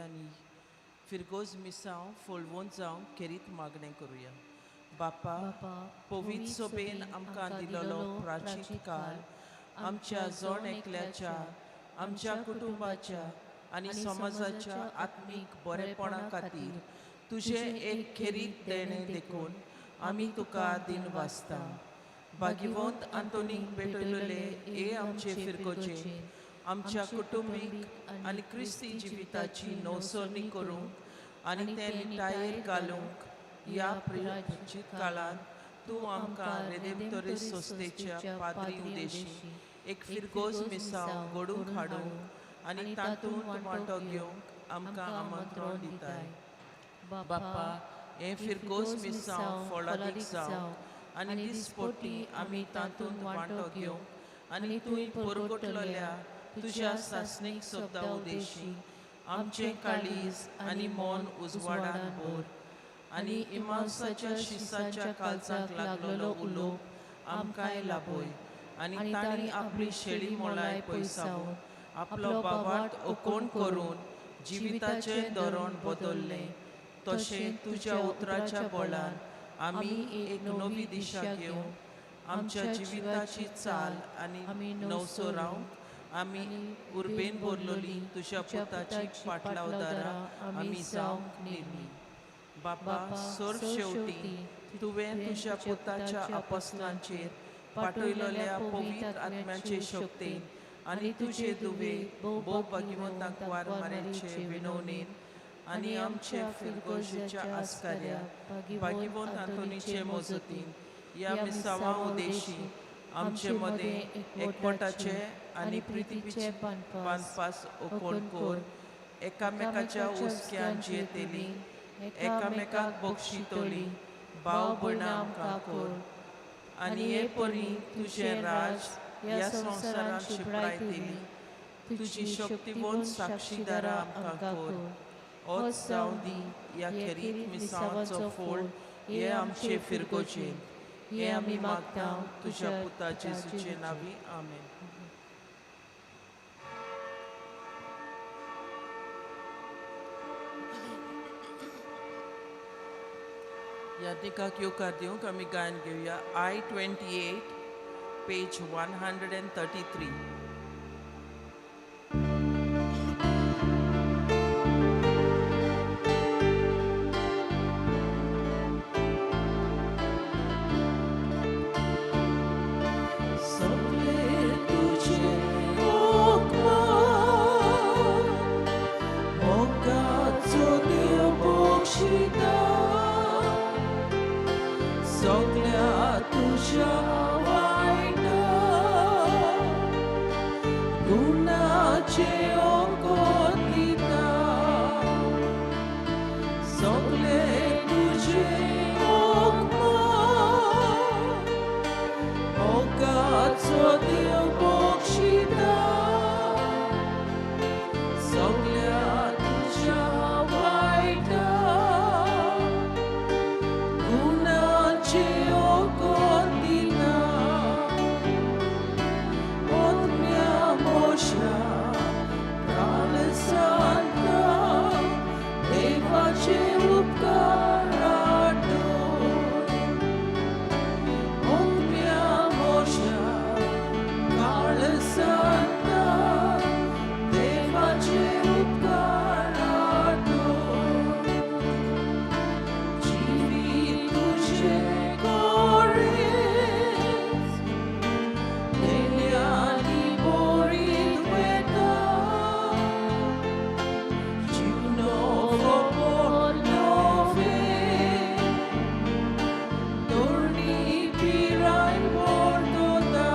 घेवया आनी फिरगोज मिसांव फळवून जावंक खेरीत मागणें करुया. बापा, पवित्र सोबेन आमकां दिलेलो प्राचीन काळ आमच्या जण एकल्याच्या, आमच्या कुटुंबाच्या आनी समाजाच्या आत्मीक बरेपणा खातीर तुजें एक खेरीत देणें देखून आमी तुका दिन वाचता. भाग्यवंत आंतोनीक भेटयलेले हे आमचे फिरगोजे आमच्या कुटुंबीक आनी क्रिस्ती जिविताची नवसरणी करूंक आनी ते निटायेर घालूंक ह्या प्राचीत काळांत तूं आमकां रेदेमतोरी संस्थेच्या पाद्री उदेशी एक फिरगोज मिसांव घडूंक हाडूंक आनी तातूंत वांटो घेवंक आमकां आमंत्रण दिताय. बापा, हें फिरगोज मिसांव फळादीक जावं आनी दिसपोटी आमी तातूंत वांटो घेवंक आनी तूं परगटलेल्या तुज्या सासणीक शब्दा उदेशी आमचें काळीज आनी मन उजवाडान भर आनी इमासाच्या शिसाच्या कालचाक लागलेलो उलोवप आमकांय लाभय आनी तांणी आपली शेळी मोलाय पयसावन आपलो बावाट ओकोण करून जिविताचें धोरण बदललें, तशें तुज्या उतराच्या बळान आमी एक नवी दिशा घेवन आमच्या जिविताची चाल आनी नवसो रावंक आमी उर्बेन भरलोली तुज्या पुताची पाटलावदारां आमी जावंक निर्मी. बापा, सोर शेवटी तुवें तुज्या पुताच्या अपसनांचेर पाठयलेल्या पवित्र आत्म्याचे शक्तेन आनी तुजे दुवे भोव भाग्यवंतांक वार मारेचे विनवणेन आनी आमचे फिरगोजेच्या आस्कार्या भाग्यवंत आंतोनीचे मजतीन ह्या मिसांवा उदेशी आमचे मदें एकवटाचे आनी प्रितीचे बांदपास ओकोण कोर, एकामेकाच्या हुस्क्यान जियेतली, एकामेकाक बक्षितली भाव भयणां आमकां कर आनी हे परी तुजें राज ह्या संवसारांत शिंपडायतली तुजी शक्तिवंत साक्षीदारां आमकां कर. होच जावं दी ह्या खेरीत मिसांवाचो फोड हे आमचे फिरगोजेन. हे आमी मागता तुज्या पुता जेजूचे नांवी, आमेन. यादनिकाक येवकार दिवंक आमी गायन घेवया I 28, page 133. सगळे तुजे हुक्म, मोगाचो देव बक्षिता, सगळ्या तुज्या वायटा गुणाचे ओंकोत दिता. सगळे तुजे हुक्म, मोगाचो देव बक्षिता, सगळ्या तुज्या वायटा गुणाचे ओंकोत दिता. आत्म्या मोशा काळजांत देवाचे उपकार आठय. आत्म्या मोशा काळजांत देवाचे उपकार आठय. जिवीत तुजें कोरेस देण्यांनी भरीत वता, जीव नवो नवें तरणी पिराय परतता.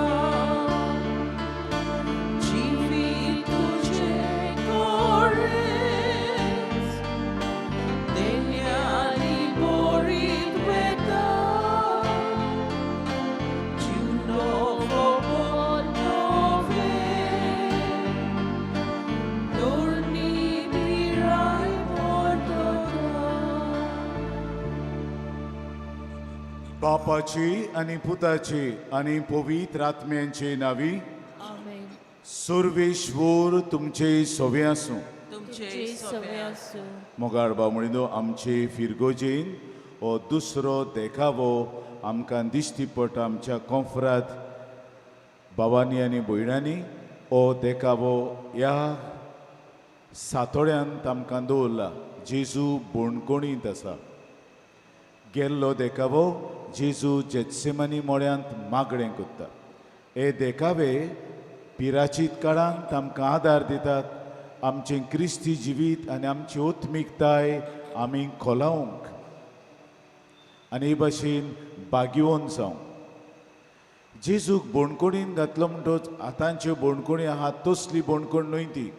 जिवीत तुजें कोरेस देण्यांनी भरीत वता, जीव नवो नवें तरणी पिराय परतता. बापाची आनी पुताची आनी पवित्र आत्म्यांचे नावी. आमेन. सर्वेश्वर तुमचे सोवे आसूं. तुमचे तुमचे सवे आसूं. मोगाळ बामणिनो, आमचे फिरगोजेन हो दुसरो देखावो आमकां दिश्टी पडटा. आमच्या कोंफरात भावांनी आनी भयणांनी हो देखावो ह्या सातोड्यांत आमकां दवरला. जेजू बोणकोणींत आसा. गेल्लो देखावो जेजू जेत्सेमानी मोळ्यांत मागणें करता. हे देखावे पिराचीत काळांत आमकां आदार दितात आमचें क्रिस्ती जिवीत आनी आमची ओत्मिकताय आमी खोलावंक आनी हे भाशेन बागेवन जावंक. जेजूक बोणकोणीन घातलो म्हणटच आतांच्यो बोणकोणी आहा तसली बोणकोण न्हय ती,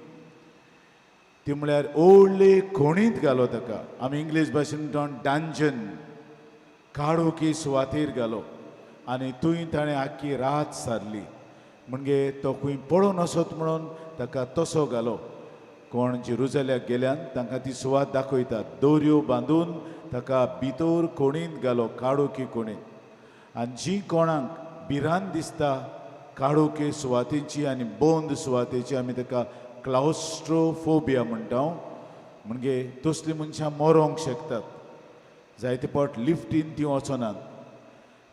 ती म्हळ्यार व्हडले खोणींत घालो ताका. आमी इंग्लीश भाशेन म्हणटा डांजन, काळोखी सुवातेर घालो आनी थंय ताणें आख्खी रात सारली. म्हणजे तो खंय पळोवन वचत म्हणून ताका तसो घालो. कोण जेरुजल्याक गेल्यान तांकां ती सुवात दाखयतात. दोरयो बांदून ताका भितर कोणींत घालो, काळोखी कोणींत. आनी जी कोणाक भिरांत दिसता काळोखी सुवातेची आनी बंद सुवातेची, आमी ताका क्लावस्ट्रोफोबिया म्हणटा. म्हणजे तसलीं मनशां मरोंक शकतात. जायते फावट लिफ्टीन ती वचनात,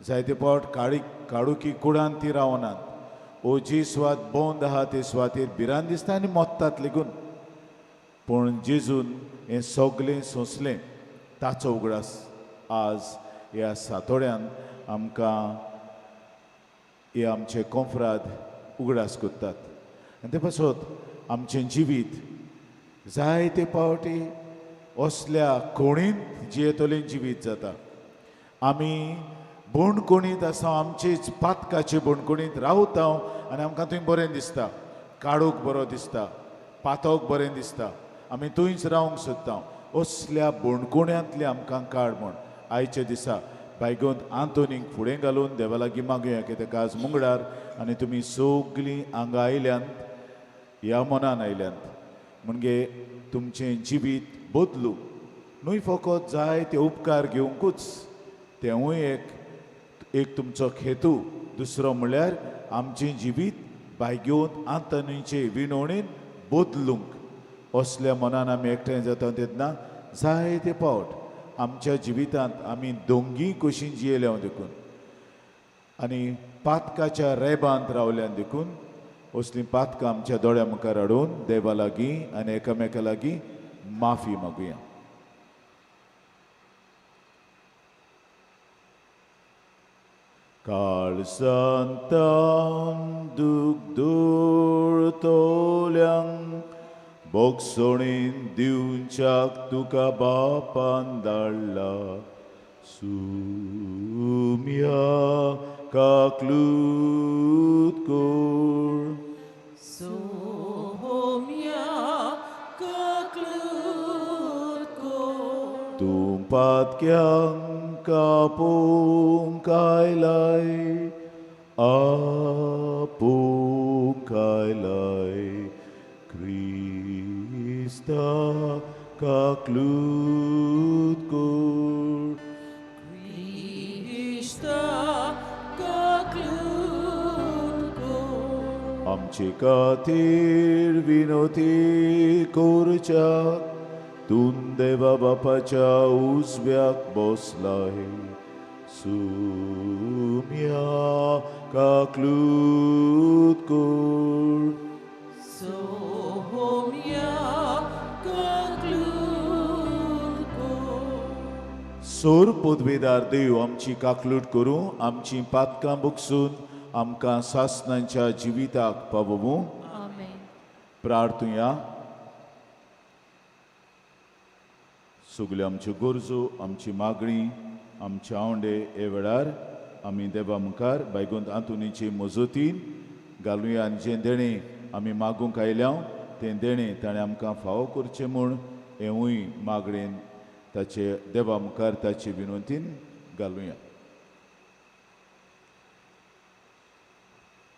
जायते फावट काळी काळोखी कुडान ती रावनात. ओ जी सुवात बंद आहा ते सुवातेर भिरांत दिसता आनी मोत्तात लेगून. पूण जेजून हें सगलें सोंसलें. ताचो उगडास आज ह्या सातोड्यान आमकां हे आमचे कोंफराद उगडास करतात. आनी ते पासत आमचें जिवीत जायते फावटी असल्या कोणींत जियेतलें जिवीत जाता. आमी बोणकोणींत आसा, आमचेच पातकाचे बोणकोणींत रावता आनी आमकां थंय बरें दिसता, काळोख बरो दिसता, पातोक बरें दिसता, आमी थंयच रावंक सोदता. असल्या बोणकोण्यांतले आमकां काड म्हूण आयच्या दिसा बायगोंत आंतोनीक फुडें घालून देवा लागीं मागुया की ताका आज मुंगडार आनी तुमी सगलीं हांगा आयल्यांत, ह्या मनान आयल्यांत म्हणजे तुमचें जिवीत बदलू न्हय फकत जाय ते उपकार घेवंकूच, तेवूय एक एक तुमचो हेतू. दुसरो म्हणल्यार आमचें जिवीत बायगेवन आंतोनीचे विनवणेन बदलूंक. असल्या मनान आमी एकठांय जाता तेन्ना जायते फावट आमच्या जिवितांत आमी दोंगी कशी जियेल्या देखून आनी पातकाच्या रेबांत रावल्यान देखून असलीं पातकां आमच्या दोळ्या मुखार हाडून देवा लागीं आनी एकामेका लागीं माफी मागुया. काळसांतान दूख दुळतोल्यांक बोगसोणीन दिवच्याक तुका बापान धाडला. सुम्या काकलूत कोर, सोम्या काकलूत कोर, तूं पातक्यांक आपोवंक आयलाय, आपोवंक आयलाय क्रिस्ता काकलूत कोर. क्रिस्ता काकलूत कोर. आमचे खातीर विनोती करच्याक तूं देवा बापाच्या उजव्याक बसलाय. सुम्या काकलूत कोर, सोम्या काकलूत कोर. सोर पदवेदार देव आमची काकलूट करूं, आमची पातकां बुकसून आमकां सासनांच्या जिविताक पावोवूं. आमेन. प्रार्थुया. सगल्यो आमच्यो गरजो, आमची मागणी, आमचे आवंडे हे वेळार आमी देवा मुखार बायगोंत आंतोनीचे मजतीन घालुया. आनी जें देणें आमी मागूंक आयल्या तें देणें ताणें आमकां फावो करचें म्हूण हेंवूय मागणेन ताचे देवा मुखार ताचे विनवतीन घालुया.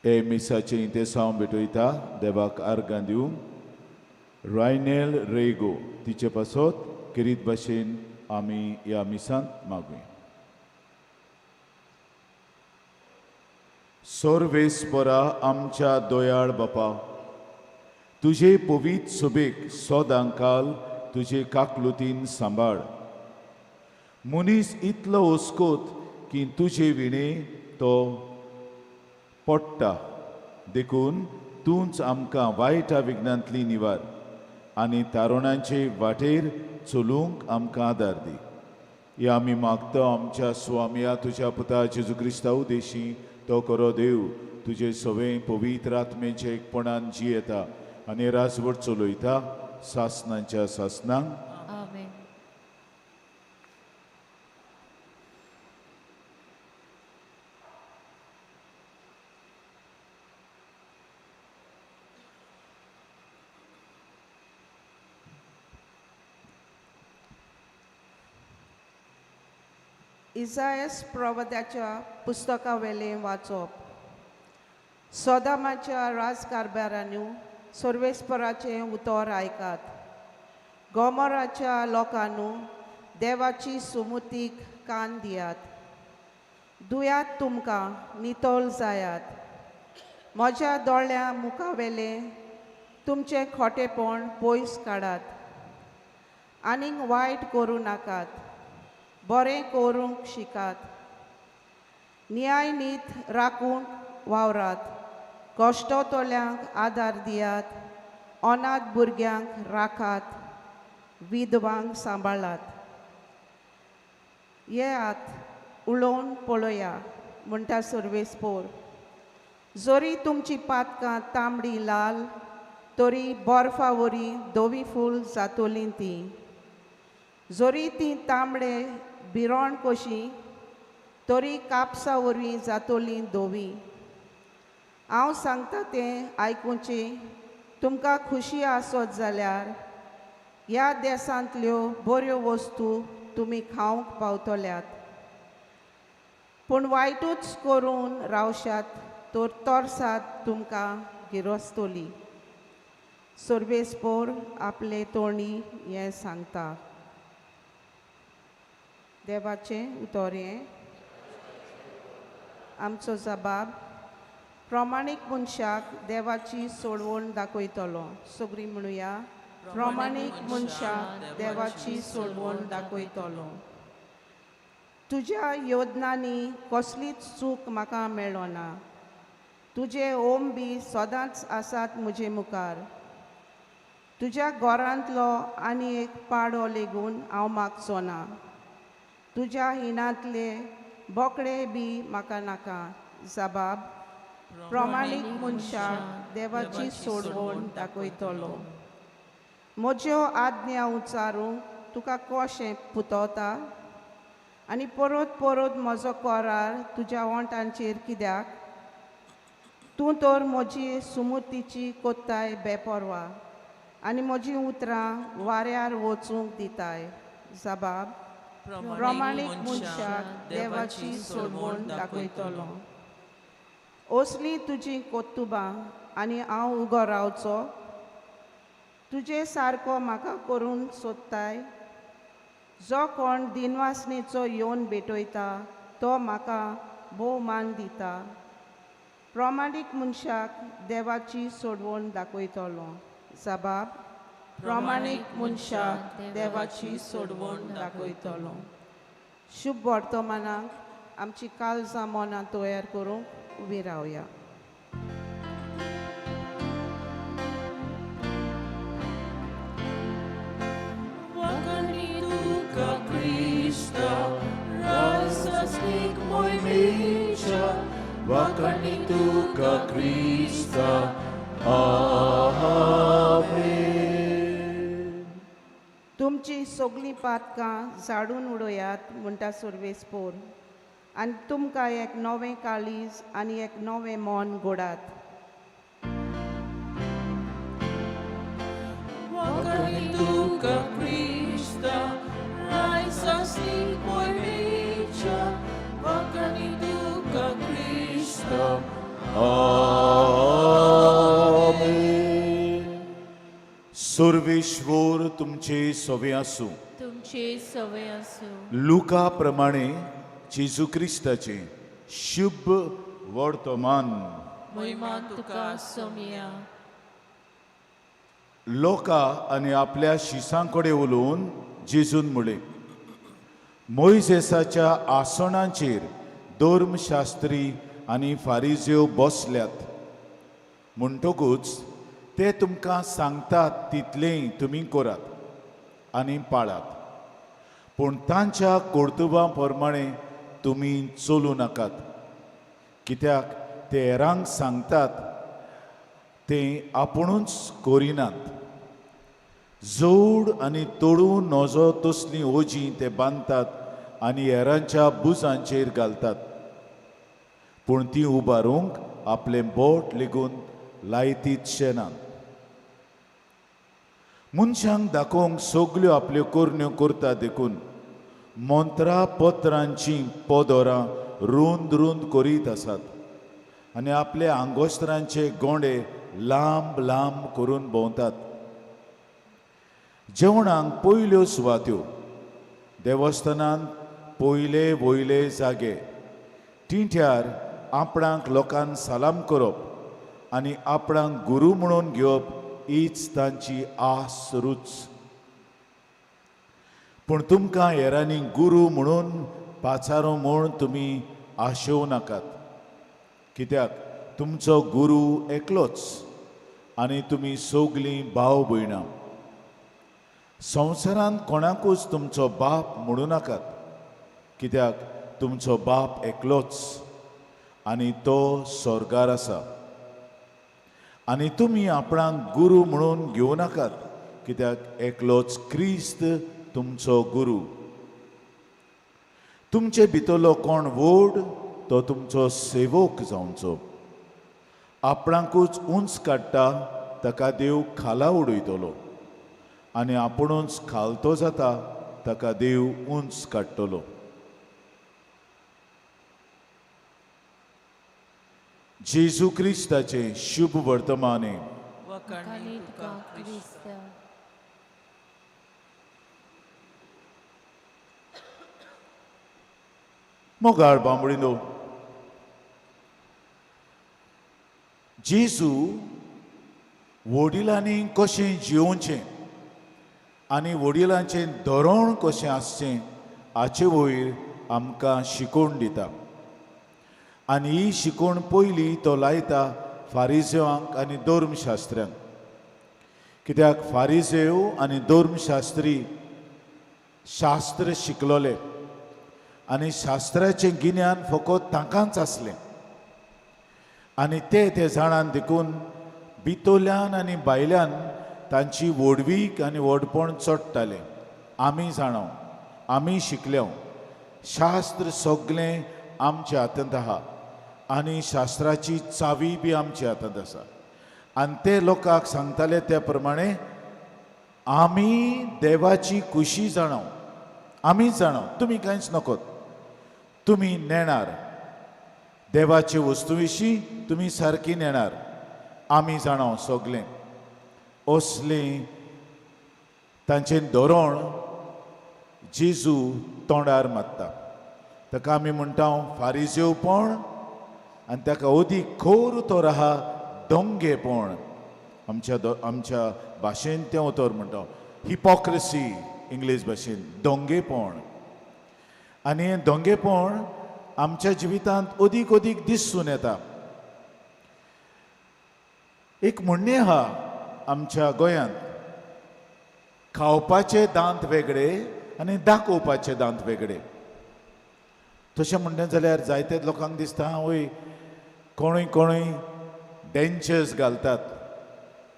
हे मिसाचें इंतेसांव भेटयता देवाक आर्गां दिवंक रायनेल रेगो तिचे पासत किरीत भाशेन आमी ह्या मिसांत मागुया. सर्वेस्परा आमच्या दोयाळ बापा, तुजे पवित्र सभेक सदां काल तुजे काकलुतीन सांबाळ. मनीस इतलो ओस्कोत की तुजे विणे तो पडटा, देखून तूंच आमकां वायटा विघ्नांतली निवार आनी तारुणांचे वाटेर चलूंक आमकां आदार दी. हे आमी मागता आमच्या स्वामया तुज्या पुता जेजू क्रिस्ता उदेशी. तो करो देव तुजे सवे पवित्र आत्मेचे एकपणान जियेता आनी राजवट चलयता सासनांच्या सासनांक. आमेन. इजायस प्रवद्याच्या पुस्तकावेलें वाचप. सोदामाच्या राजकारभारानू सर्वेस्पराचें उतर आयकात. गोमोराच्या लोकांनू देवाची सुमुतीक कान दियात. दुयात तुमकां नितळ जायात. म्हज्या दोळ्यां मुखावेलें तुमचें खोटेपण पयस काडात. आनीक वायट करूं नाकात, बरें करूंक शिकात. न्याय नीत राखूंक वावरात. कश्टतल्यांक आदार दियात. अनाथ भुरग्यांक राखात. विधवांक सांबाळात. येयात उलोवन पळोवया म्हणटा सर्वेस्पोर. जरी तुमची पातकां तांबडी लाल तरी बर्फा वरी धवी फूल जातोलीं तीं. जरी तीं तांबडे बिरोण कशीं तरी कापसा वरवीं जातोलीं धवी. हांव सांगता तें आयकुचें तुमकां खुशी आसत जाल्यार ह्या देसांतल्यो बऱ्यो वस्तू तुमी खावंक पावतल्यात. पूण वायटूच करून रावशात तर तरसाद तुमकां गिरस्तोली. सर्वेस्पोर आपले तोंडी हें सांगता. देवाचें उतर हें. आमचो जबाब प्रमाणीक मनशाक देवाची सोडवण दाखयतलो. सगळीं म्हणुया, प्रमाणीक मनशाक देवाची सोडवण दाखयतलो. तुज्या योजनांनी कसलीच चूक म्हाका मेळना. तुजे ओम बी सदांच आसात म्हजे मुखार. तुज्या घरांतलो आनी एक पाडो लेगून हांव मागचो ना. तुज्या हिणांतले बोकडे बी म्हाका नाका. जबाब प्रमाणीक मनशाक देवाची सोडवण दाखयतलो. म्हज्यो आज्ञा उच्चारूंक तुका कशें पुतवता आनी परत परत म्हजो करार तुज्या ओंठांचेर कित्याक? तूं तर म्हजी सुमुतीची कोत्ताय बेपर्वा आनी म्हजीं उतरां वाऱ्यार वचूंक दिताय. जबाब प्रमाणीक मनशाक देवाची सोडवण दाखयतलो. असलीं तुजीं कोत्तुबां आनी हांव उगो रावचो? तुजे सारको म्हाका करून सोदताय? जो कोण दिनवासनेचो येवन भेटयता तो म्हाका भोवमान दिता. प्रमाणीक मनशाक देवाची सोडवण दाखयतलो. जबाब प्रमाणीक मनशाक देवाची सोडवण दाखयतलो. शुभ वर्तमानाक आमची काळजां मनां तयार करूंक उबी रावया. Wakani tuka Krista. Amen. तुमची सगळीं पातकां झाडून उडयात म्हणटा सर्वेस्पोर आनी तुमकां एक नवें काळीज आनी एक नवें मन गोडात. Wakani tuka Krista, raisasnik moj mića. Wakani tuka Krista. Amen. Sarveshwar तुमचे सवे आसूं. तुमचे सवय आसूं. लुका प्रमाणे जेजू क्रिस्ताचें शुभ वर्तमान. महिमा तुका सोमया. लोका आनी आपल्या शिसां कडेन उलोवन जेजून म्हणलें, मोयजेसाच्या आसणाचेर धर्मशास्त्री आनी फारिज्यो बसल्यात, म्हणटकूच ते तुमकां सांगतात तितलेंय तुमी करात आनी पाळात, पूण तांच्या कर्तुबां प्रमाणें तुमी चलूं नाकात, कित्याक ते हेरांक सांगतात ते आपुणूच करिनात। जोड आनी तोडूं नजो तसलीं ओजीं ते बांदतात आनी हेरांच्या बुजांचेर घालतात, पूण ती उबारूंक आपलें बोट लेगून लायतीत नात। मनशांक दाखोवंक सगल्यो आपल्यो करण्यो करता देखून मंत्रा पत्रांचीं पदोरां रुंद रुंद करीत आसात आनी आपले आंगोस्त्रांचे गोंडे लांब लांब करून भोंवतात। जेवणांक पयल्यो सुवात्यो, देवस्थानांत पयले वयले जागे, टिंट्यार आपणाक लोकांक सलाम करप आनी आपणाक गुरू म्हणून घेवप हीच तांची आस रूच। पूण तुमकां हेरांनी गुरू म्हणून पाचारो म्हूण तुमी आशेवं नाकात, कित्याक तुमचो गुरू एकलोच आनी तुमी सगलीं भाव भयणां। संवसारांत कोणाकूच तुमचो बाप म्हणूं नाकात, कित्याक तुमचो बाप एकलोच आनी तो स्वर्गार आसा। आनी तुमी आपणाक गुरू म्हणून घेवं नाकात, कित्याक एकलोच क्रिस्त तुमचो गुरू। तुमचे भितरलो कोण व्हड तो तुमचो सेवक जावचो। आपणाकूच उंच काडटा ताका देव खाला उडयतलो आनी आपुणूच खालतो जाता ताका देव उंच काडटलो। जेजू क्रिस्ताचें शुभ वर्तमाने। वखाणी तुका क्रिस्ता। मोगाळ बांबडीनो, जेजू वडिलांनी कशें जियोवचें आनी वडिलांचें धोरण कशें आसचें हाचे वयर आमकां शिकोवन दिता। आनी ही शिकोवण पयली तो लायता फारिजेवांक आनी धर्मशास्त्र्यांक, कित्याक फारिजेव आनी धर्मशास्त्री शास्त्र शिकलोले आनी शास्त्राचें गिन्यान फकत तांकांच आसलें आनी ते ते जाणान देखून भितरल्यान आनी भायल्यान तांची व्हडवीक आनी व्हडपण चडटालें। आमी जाणाव, आमी शिकल्या, शास्त्र सगळें आमच्या हातांत आहा आनी शास्त्राची चावी बी आमच्या हातांत आसा। आनी ते लोकांक सांगताले त्या प्रमाणे आमी देवाची खुशी जाणाव, आमी जाणाव, तुमी कांयच नकोत, तुमी नेणार देवाचे वस्तू विशीं तुमी सारकी नेणार, आमी जाणाव सगळें। असलें तांचें धोरण जेजू तोंडार मारता। ताका आमी म्हणटा फारिजेवपण आनी ताका अदीक खोर उतर आहा दोंगेपण। आमच्या भाशेन तें उतर म्हणटा हिपोक्रेसी, इंग्लीश भाशेन दोंगेपण। आनी हें दोंगेपण आमच्या जिवितांत अदीक अदीक दिसून येता। एक म्हणणें आहा आमच्या गोंयांत, खावपाचे दांत वेगळे आनी दाखोवपाचे दांत वेगळे। तशें म्हणलें जाल्यार जायते लोकांक दिसता वय कोणूय कोणूय डेंचर्स घालतात,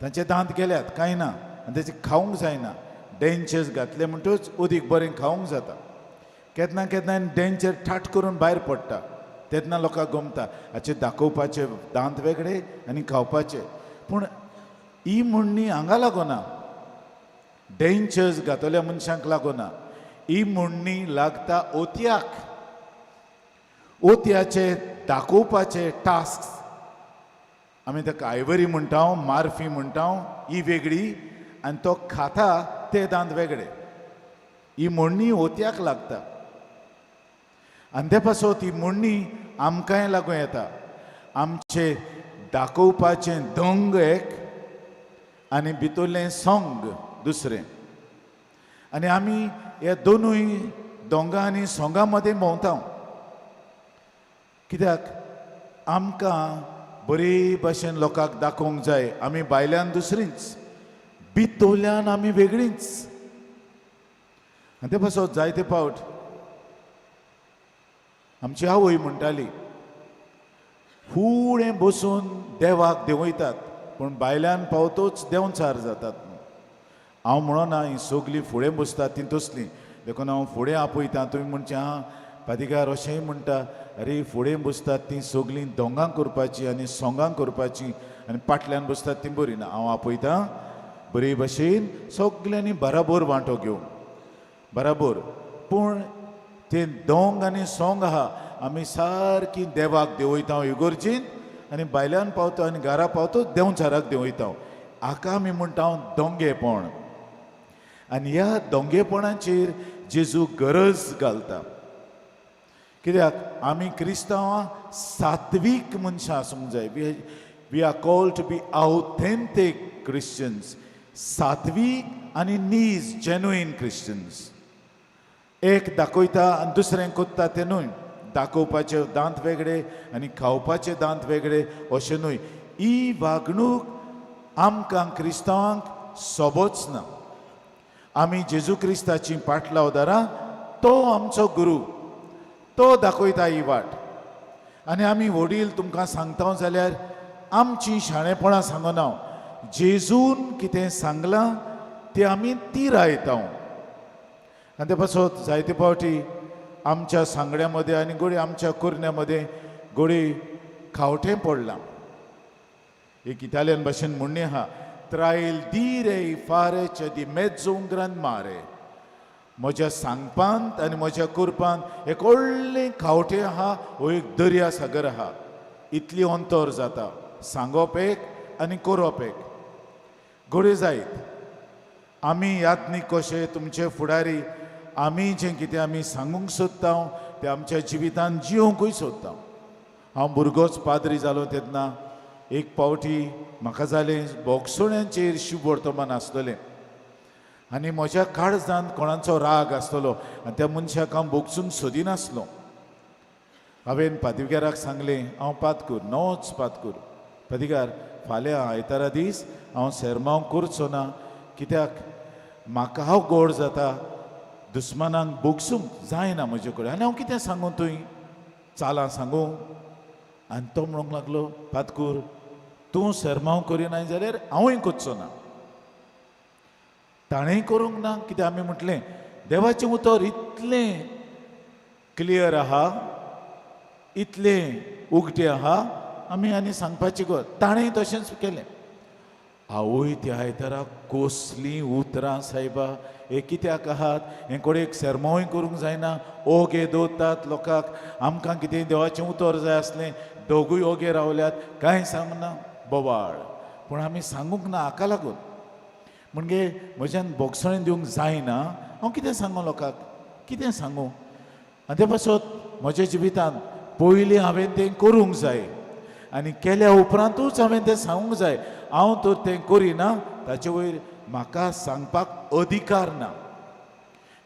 तांचे दांत गेल्यात कांय ना आनी तेचे खावंक जायना, डेंचर्स घातले म्हणटूच उदीक बरें खावंक जाता। केन्ना केन्ना डेंचर ठाट करून भायर पडटा तेन्ना लोकांक गमता हाचे दाखोवपाचे दांत वेगळे आनी खावपाचे। पूण ही म्हणणी हांगा लागना, डेंचर्स घातल्या मनशांक लागना, ही म्हणणी लागता ओतयाक। ओतयाचे दाखोवपाचे टास्क आमी ताका आयवरी म्हणटा, मार्फी म्हणटा, ही वेगळी आनी तो खाता ते दांत वेगळे। ही म्हणणी ओतयाक लागता आनी ते पासत ही म्हणणी आमकांय लागूं येता। आमचे दाखोवपाचें दंग एक आनी भितरलें सोंग दुसरें. आनी आमी ह्या दोनूय दोंगा आनी सोंगा मदें भोंवता. कित्याक आमकां बरे भशेन लोकांक दाखोवंक जाय आमी भायल्यान दुसरींच, भितरल्यान आमी वेगळींच. आनी ते पासत जायते फावट आमची आवय म्हणटाली, फुडें बसून देवाक देंवयतात पूण भायल्यान पावतोच देंवचार जातात. हांव म्हणना ही सगलीं फुडें बसतात ती तसलीं, देखून हांव फुडें आपयता. तुमी म्हणचें आं पादिकार अशेंय म्हणटा, अरे फुडें बसतात तीं सगलीं दोंगां करपाचीं आनी सोंगां करपाचीं आनी फाटल्यान बसतात तीं बरीं ना. हांव आपयता बरे भशेन सगल्यांनी बराबर वांटो घेवंक बराबर, पूण तें दोंग आनी सोंग आहा आमी सारकी देवाक देंवयता इगोर्जीन आनी भायल्यान पावता आनी घरा पावतो देंवचाराक देंवयता. हाका आमी म्हणटा दोंगेपण. आनी ह्या दोंगेपणाचेर जेजू गरज घालता. कित्याक आमी क्रिस्तांवां सात्वीक मनशां आसूंक जाय. We are called to be authentic Christians, सात्वीक आनी नीज जेन्युइन क्रिश्चन्स. एक दाखयता आनी दुसरें कोत्ता तें न्हय. दाखोवपाचे दांत वेगळे आनी खावपाचे दांत वेगळे अशें न्हय. ही वागणूक आमकां क्रिस्तांवांक सोबोच ना. आमी जेजू क्रिस्ताची पाटलावदारां, तो आमचो गुरू, तो दाखयता ही वाट. आनी आमी वडील तुमकां सांगता जाल्यार आमची शाणेपणां सांगना, जेजून कितें सांगलां तें आमी तिरायता. आनी ते पासत जायते फावटी आमच्या सांगड्या मदें आनी घडये आमच्या कुरण्या मदें घडये खावटें पडलां. एक इटालियन भाशेन म्हणणें आहा, tra il dire e fare c'è di mezzo un gran mare. म्हज्या सांगपांत आनी म्हज्या करपांत एक व्हडलें खावटें आहा, हो एक दर्या सागर आहा. इतली अंतर जाता सांगप एक आनी करप एक. घडये जायत आमी यादनीक कशे तुमचे फुडारी, आमी जें कितें आमी सांगूंक सोदता तें आमच्या जिवितान जियोंकूय सोदता. हांव भुरगोच पाद्री जालो तेन्ना एक पावटी म्हाका जालें बोगसोण्यांचेर शिव वर्तमान आसतलें आनी म्हज्या काळजांत कोणाचो राग आसतलो आनी त्या मनशाक हांव बोगसूंक सोदिनासलो. हांवें पादविगाराक सांगलें, हांव पादकूर नवोच पादकूर, पादिगार फाल्यां आयतारा दीस हांव सेरमांव करचो ना, कित्याक म्हाका हांव गोड जाता दुस्मानाक बोगसूंक जायना म्हजे कडेन. आनी हांव कितें सांगूं तुवें चालां सांगूं? आनी तो म्हणूंक लागलो, पादकूर तूं सेरमांव करिना जाल्यार हांवूय करचो ना. ताणेंय करूंक ना. कित्याक आमी म्हटलें देवाचें उतर इतलें क्लियर आहा, इतलें उगटें आहा, आमी आनी सांगपाची गरज. ताणें तशेंच केलें. आवय त्या आयतारा कसलीं उतरां सायबा, हे कित्याक आहात, हें कोणेक सेरमांवूय करूंक जायना, ओगे दवरतात लोकांक. आमकां कितें देवाचें उतर जाय आसलें, दोगूय ओगे रावल्यात, कांय सांगना, बोवाळ. पूण आमी सांगूंक ना हाका लागून म्हणजे म्हज्यान बोगसणें दिवंक जायना. हांव कितें सांगूं लोकांक, कितें सांगूं? आनी ते पासत म्हज्या जिवितांत पयलीं हांवें तें करूंक जाय आनी केल्या उपरांतूच हांवें तें सांगूंक जाय. हांव तर तें करिना ताचे वयर म्हाका सांगपाक अधिकार ना.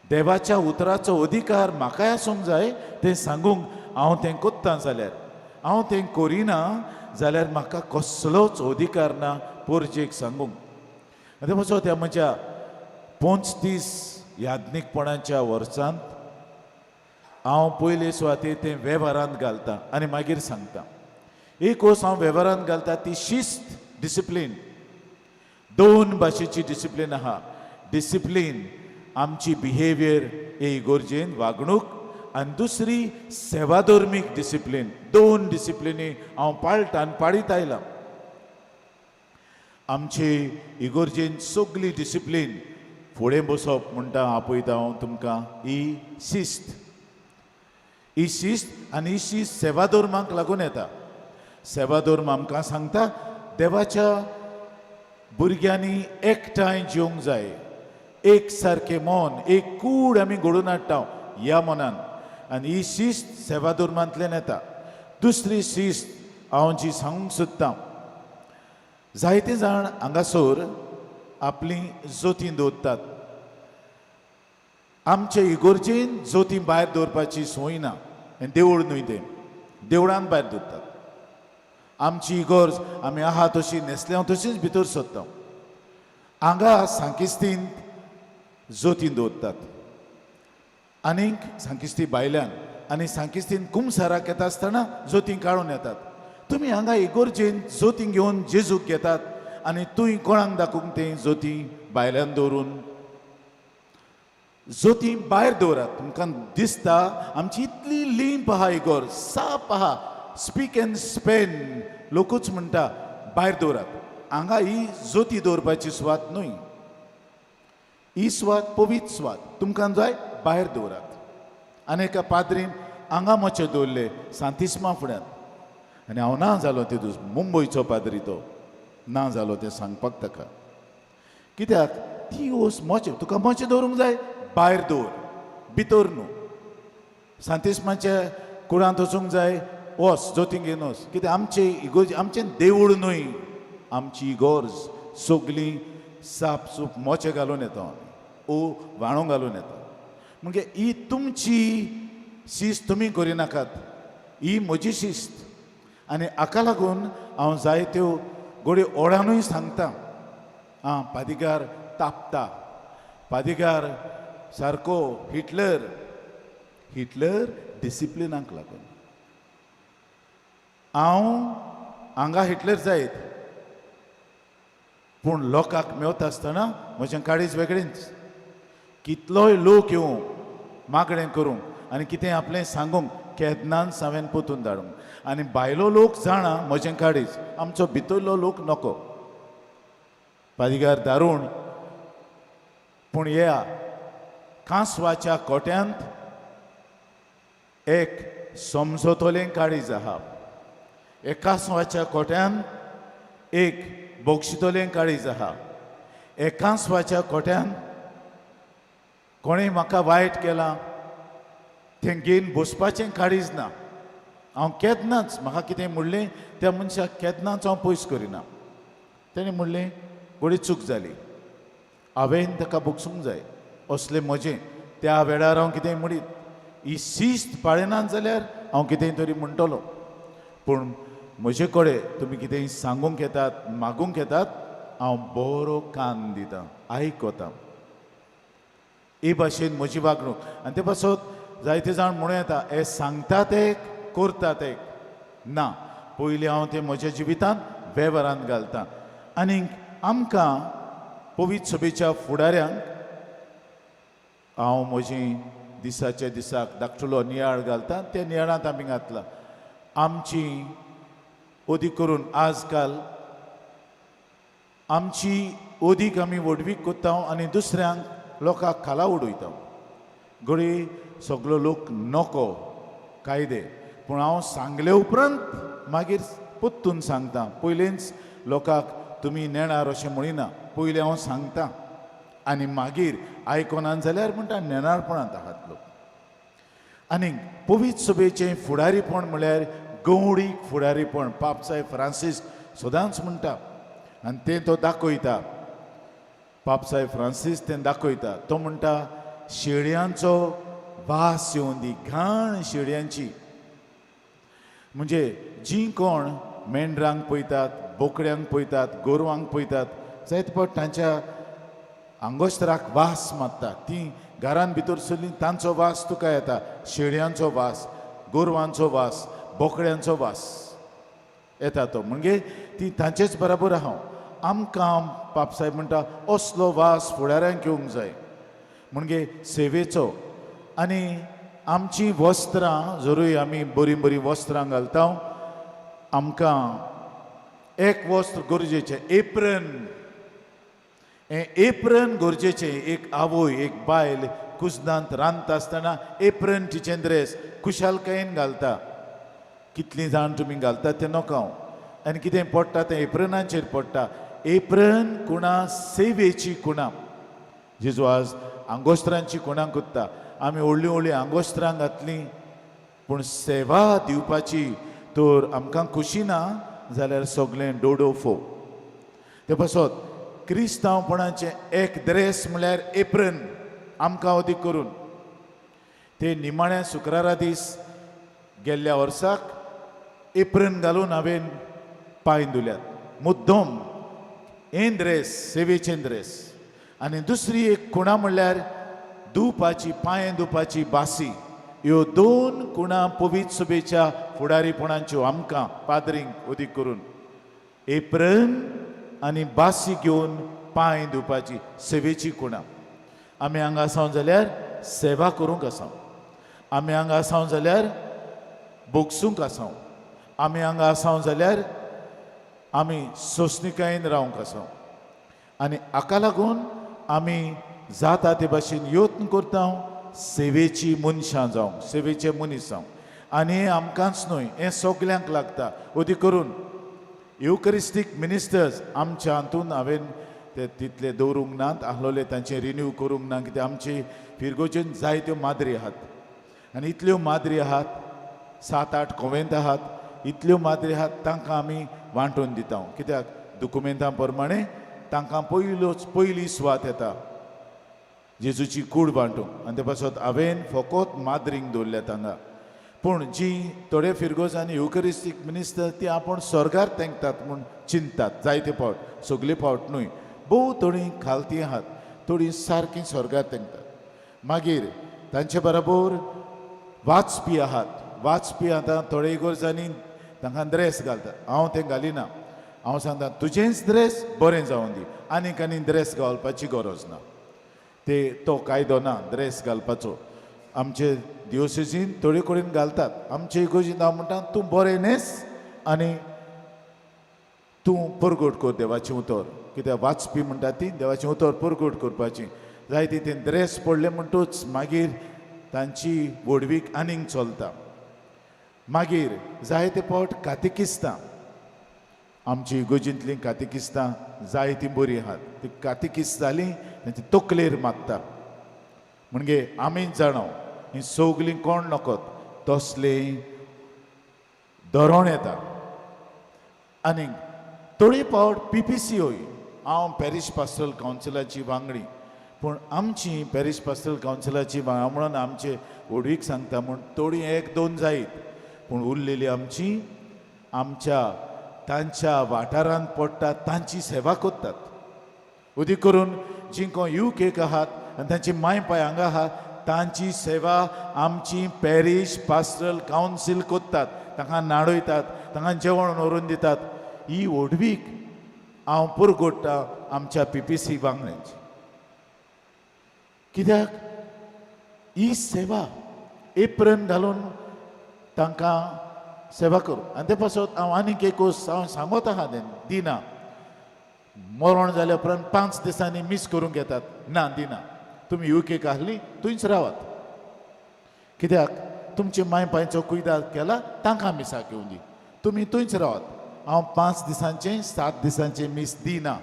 देवाच्या उतराचो अधिकार म्हाकाय आसूंक जाय तें सांगूंक. हांव तें कोत्ता जाल्यार, हांव तें करिना जाल्यार म्हाका कसलोच अधिकार ना पोरजेक सांगूंक. आनी ते पासत ह्या म्हज्या 35 याज्ञीकपणाच्या वर्सांत हांव पयले सुवातेर तें वेव्हारांत घालता आनी मागीर सांगता. एक वस्त हांव वेव्हारांत घालता ती शिस्त, डिसिप्लीन. दोन भाशेची डिसिप्लीन आहा. डिसिप्लीन आमची बिहेवियर हे इगोर्जेन वागणूक आनी दुसरी सेवाधर्मीक डिसिप्लीन. दोन डिसिप्लिनी हांव पाळटा आनी पाळीत आयलां. आमची इगोर्जेन सगली डिसिप्लीन फुडें बसप म्हणटा आपयता हांव तुमकां, ही शिस्त, ही शिस्त आनी ही शिस्त सेवाधर्माक लागून येता. सेवाधर्म आमकां सांगता देवाच्या भुरग्यांनी एकठांय जिवंक जाय, एक सारकें मन, एक कूड आमी घडोवन हाडटा ह्या मनान, आनी ही शिस्त सेवाधर्मांतल्यान येता. दुसरी शिस्त हांव जी सांगूंक सोदतां, जायते जाण हांगासर आपलीं जोतीं दवरतात. आमचे इगोर्जेन जोतीं भायर दवरपाची संवय ना. हें देवूळ न्हय, तें देवळान भायर दवरतात. आमची इगोर्ज आमी आहा तशी न्हेसल्या तशीच भितर सरता. हांगा सांकिस्तीन जोतीं दवरतात आनीक सांकिस्ती भायल्यान आनी सांकिस्तीन कुमसाराक येता आसतना जोतीं काडून येतात. तुमी हांगा इगोर्जेन जोतीं घेवन जेजूक घेतात आनी तुंय कोणाक दाखोवंक तें जोतीं भायल्यान दवरून? जोतीं भायर दवरात. तुमकां दिसता आमची इतली लिंप आहा इगोर्ज, साप आहा, स्पीक एंड स्पेन लोकूच म्हणटा भायर दवरात. हांगा ही जोती दवरपाची सुवात न्हय, ही सुवात पवित्र सुवात. तुमकां जाय भायर दवरात. आनी एका पाद्रीन हांगा मोचे दवरले सांतिस्मा फुड्यांत आनी हांव ना जालो ते मुंबयचो पाद्री तो ना जालो तें सांगपाक ताका. कित्याक ती ओस मोचे तुका मोचे दवरूंक जाय भायर दवर, भितर न्हू. सांतिस्माच्या कुडांत वचूंक जाय वच, जोतीं घेवन वच. कित्याक आमचे इगोर्ज आमचें देवूळ न्हय, आमची इगोर्ज सगळीं साप सूप मोचे घालून येता आमी ओ व्हाणो घालून येता. म्हणजे ही तुमची शिस्त तुमी करिनाकात, ही म्हजी शिस्त. आनी हाका लागून हांव जायत्यो घडये ओडानूय सांगता, आं पादिगार तापता, पादिगार सारको हिटलर. हिटलर डिसिप्लिनाक लागून. हांव हांगा हिटलर जायत पूण लोकांक मेवता आसतना म्हजें काळीज वेगळेंच. कितलोय लोक येवं मागणें करूंक आनी कितें आपलें सांगूंक केन्नाच हांवें पोतून धाडूंक. आनी भायलो लोक जाणा म्हजें काळीज, आमचो भितरलो लोक नको. पादिगार दारूण पूण ह्या कांसवाच्या कोट्यांत एक समजतलें काळीज आहा. एक कांसवाच्या कोट्यांत एक बोगशितलें काळीज आहा. एक कांसवाच्या कोट्यांत कोणें म्हाका वायट केलां तें घेवन बसपाचें काळीज ना. हांव केन्नाच म्हाका कितें म्हणलें त्या मनशाक केन्नाच हांव पयस करिना. तेणें म्हणलें घोडी चूक जाली, हांवें ताका भोगसूंक जाय असलें म्हजें. त्या वेळार हांव कितें म्हणीत ही शिस्त पाळिनात जाल्यार हांव कितें तरी म्हणटलो. पूण म्हजे कडेन तुमी कितेंय सांगूंक येतात मागूंक येतात हांव बरो कान दितां, आयकता. हे भाशेन म्हजी वागणूक. आनी ते पासत जायते जाण म्हणूं येता हे सांगतात एक करतात एक. ना, पयलीं हांव तें म्हज्या जिवितांत वेव्हारांत घालतां. आनीक आमकां पवित्र सभेच्या फुडाऱ्यांक हांव म्हजी दिसाच्या दिसाक धाकटुलो नियाळ घालता, त्या नियाळांत आमी घातला. आमची अदीक करून आजकाल आमची अदीक आमी व्हडवीक करता आनी दुसऱ्यांक लोकांक खाला उडयता. घडये सगलो लोक नको कायदे, पूण हांव सांगले उपरांत मागीर परतून सांगता. पयलींच लोकांक तुमी नेणार अशें म्हणिना, पयलीं हांव सांगता आनी मागीर आयकनात जाल्यार म्हणटा नेणारपणांत आहात लोक. आनी पवित्र सभेचें फुडारीपण म्हळ्यार गवडीक फुडारीपण. पापसाहेब फ्रांसीस सदांच म्हणटा आनी तें तो दाखयता. पापसाहेब फ्रांसीस तें दाखयता. तो म्हणटा शेळयांचो वास येवन दी, घाण शेळयांची. म्हणजे जीं कोण मेंढरांक पळयतात, बोकड्यांक पळयतात, गोरवांक पळयतात, जायते फावट तांच्या आंगोस्त्राक वास मारता. तीं घरान भितर सरलीं तांचो वास तुका येता, शेळयांचो वास, गोरवांचो वास, बोकड्यांचो वास येता तो. म्हणजे ती तांचेच बराबर आहा. आमकां पापसाहेब म्हणटा असलो वास फुडाऱ्यांक येवंक जाय, म्हणजे सेवेचो. आनी आमची वस्त्रां जरूय आमी बरीं बरीं वस्त्रां घालता, आमकां एक वस्त्र गरजेचें, एप्रन. हें एप्रन गरजेचें. एक आवय, एक बायल कुजनांत रांदता आसतना एप्रन तिचें ड्रेस खुशालकायेन घालता. कितलीं जाण तुमी घालतात तें नोका हांव. आनी कितें पडटा तें एप्रनाचेर पडटा. एप्रन कुणा सेवेची कुणा. जेजू आज आंगोस्त्रांची कुणां कोत्ता. आमी व्हडलीं व्हडलीं आंगोस्त्रां घातलीं, पूण सेवा दिवपाची तर आमकां खुशी ना जाल्यार सगळें डोडो फो. ते पासत क्रिस्तांवपणाचें एक ड्रेस म्हळ्यार एप्रन आमकां अदीक करून. ते निमाण्या शुक्रारा दीस गेल्ल्या वर्साक एप्रन घालून हांवें पांय धुल्यात मुद्दम. हें ड्रेस सेवेचें ड्रेस. आनी दुसरी एक खुणा म्हणल्यार धुवपाची, पांय धुवपाची बासी. ह्यो दोन खुणा पवित्र सभेच्या फुडारीपणाच्यो आमकां पाद्रींक अदीक करून, एप्रन आनी बासी घेवन पांय धुवपाची सेवेची खुणा. आमी हांगा आसाव जाल्यार सेवा करूंक आसाव, आमी हांगा आसाव जाल्यार भोगसूंक आसाव, आमी हांगा आसाव जाल्यार आमी सोंसणिकायेन रावंक आसाव. आनी हाका लागून आमी जाता ते भाशेन यत्न करता सेवेची मनशां जावंक, सेवेचे मनीस जावंक. आनी हें आमकांच न्हय, हें सगल्यांक लागता. अदीक करून युकरिस्टीक मिनिस्टर्स आमच्या हातून हांवें ते तितले दवरूंक नात आहलोले, तांचे रिन्यू करूंक ना, कित्याक आमचे फिरगोजेन जायत्यो माद्री आहात आनी इतल्यो माद्री आहात, 7-8 कोवेंत आहात, इतल्यो माद्री आहात, तांकां आमी वांटून दिता. कित्याक दुकुमेंतां प्रमाणे तांकां पयलोच पयली सुवात येता जेजूची कूड वांटूंक. आनी ते पासत हांवें फकत माद्रींक दवरल्यात हांगा. पूण जी थोडे फिरगोज आनी युकरिस्टीक मिनिस्टर ती आपूण स्वर्गार तेंकतात म्हूण चिंततात जायते फावट, सगले फावट न्हय, भोव थोडीं खालती आहात, थोडीं सारकीं स्वर्गार तेंकतात. मागीर तांचे बरोबर वाचपी आहात. वाचपी आतां थोडे इगोर्जांनी तांकां ड्रेस घालतात, हांव तें घालिना. हांव सांगता तुजेंच ड्रेस बरें जावन दी, आनीक आनी ड्रेस घालपाची गरज ना. ते तो कायदो ना ड्रेस घालपाचो. आमचे दिवसेजीन थोडे कडेन घालतात, आमचे इगोर्जीन हांव म्हणटा तूं बरें न्हेस आनी तूं परगट कर देवाचें उतर. कित्याक वाचपी म्हणटा ती देवाचें उतर परगट करपाची जाय. ती तें ड्रेस पडलें म्हणटूच मागीर तांची व्हडवीक आनीक चलता. मागीर जायते फावट कातिकिस्तां, आमची इगोर्जींतलीं कातिकिस्तां जायतीं बरीं आहात. ती कातिकिस्त जालीं तांची तकलेर मागता म्हणजे आमीच जाणा ही सगलीं कोण नकत तसलें धोरण येता. आनी थोडे फावट पीपीसी होय, हांव पॅरीश पास्टरल कावन्सिलाची वांगडी, पूण आमची पॅरीश पास्टरल कावन्सिलाची वांगडा म्हणून आमचे व्हडवीक सांगता म्हूण थोडीं एक दोन जायत, पूण उरलेली आमची आमच्या तांच्या वाठारांत पडटा तांची सेवा करतात. अदीक करून जी कोण you cake आहात आनी तांची माय पाय हांगा आहात, तांची सेवा आमची पॅरीश पास्टरल कावन्सील करतात. तांकां न्हाणयतात, तांकां जेवण व्हरून दितात. ही व्हडवीक हांव पुरगोडटा आमच्या पीपीसी वांगड्यांची, कित्याक ही सेवा एप्रन घालून तांकां सेवा करूं. आनी ते पासत हांव आनीक एक हांव सांगत आहा दिना. मरण जाल्या उपरांत 5 दिसांनी मीस करूंक येतात, ना दिना. तुमी युकेक आहली थंयच रावात, कित्याक तुमचे माय पांयचो कुयदाद केला तांकां मिसाक येवन दी, तुमी थंयच रावात. हांव 5 दिसांचें 7 दिसांचें मीस दिना,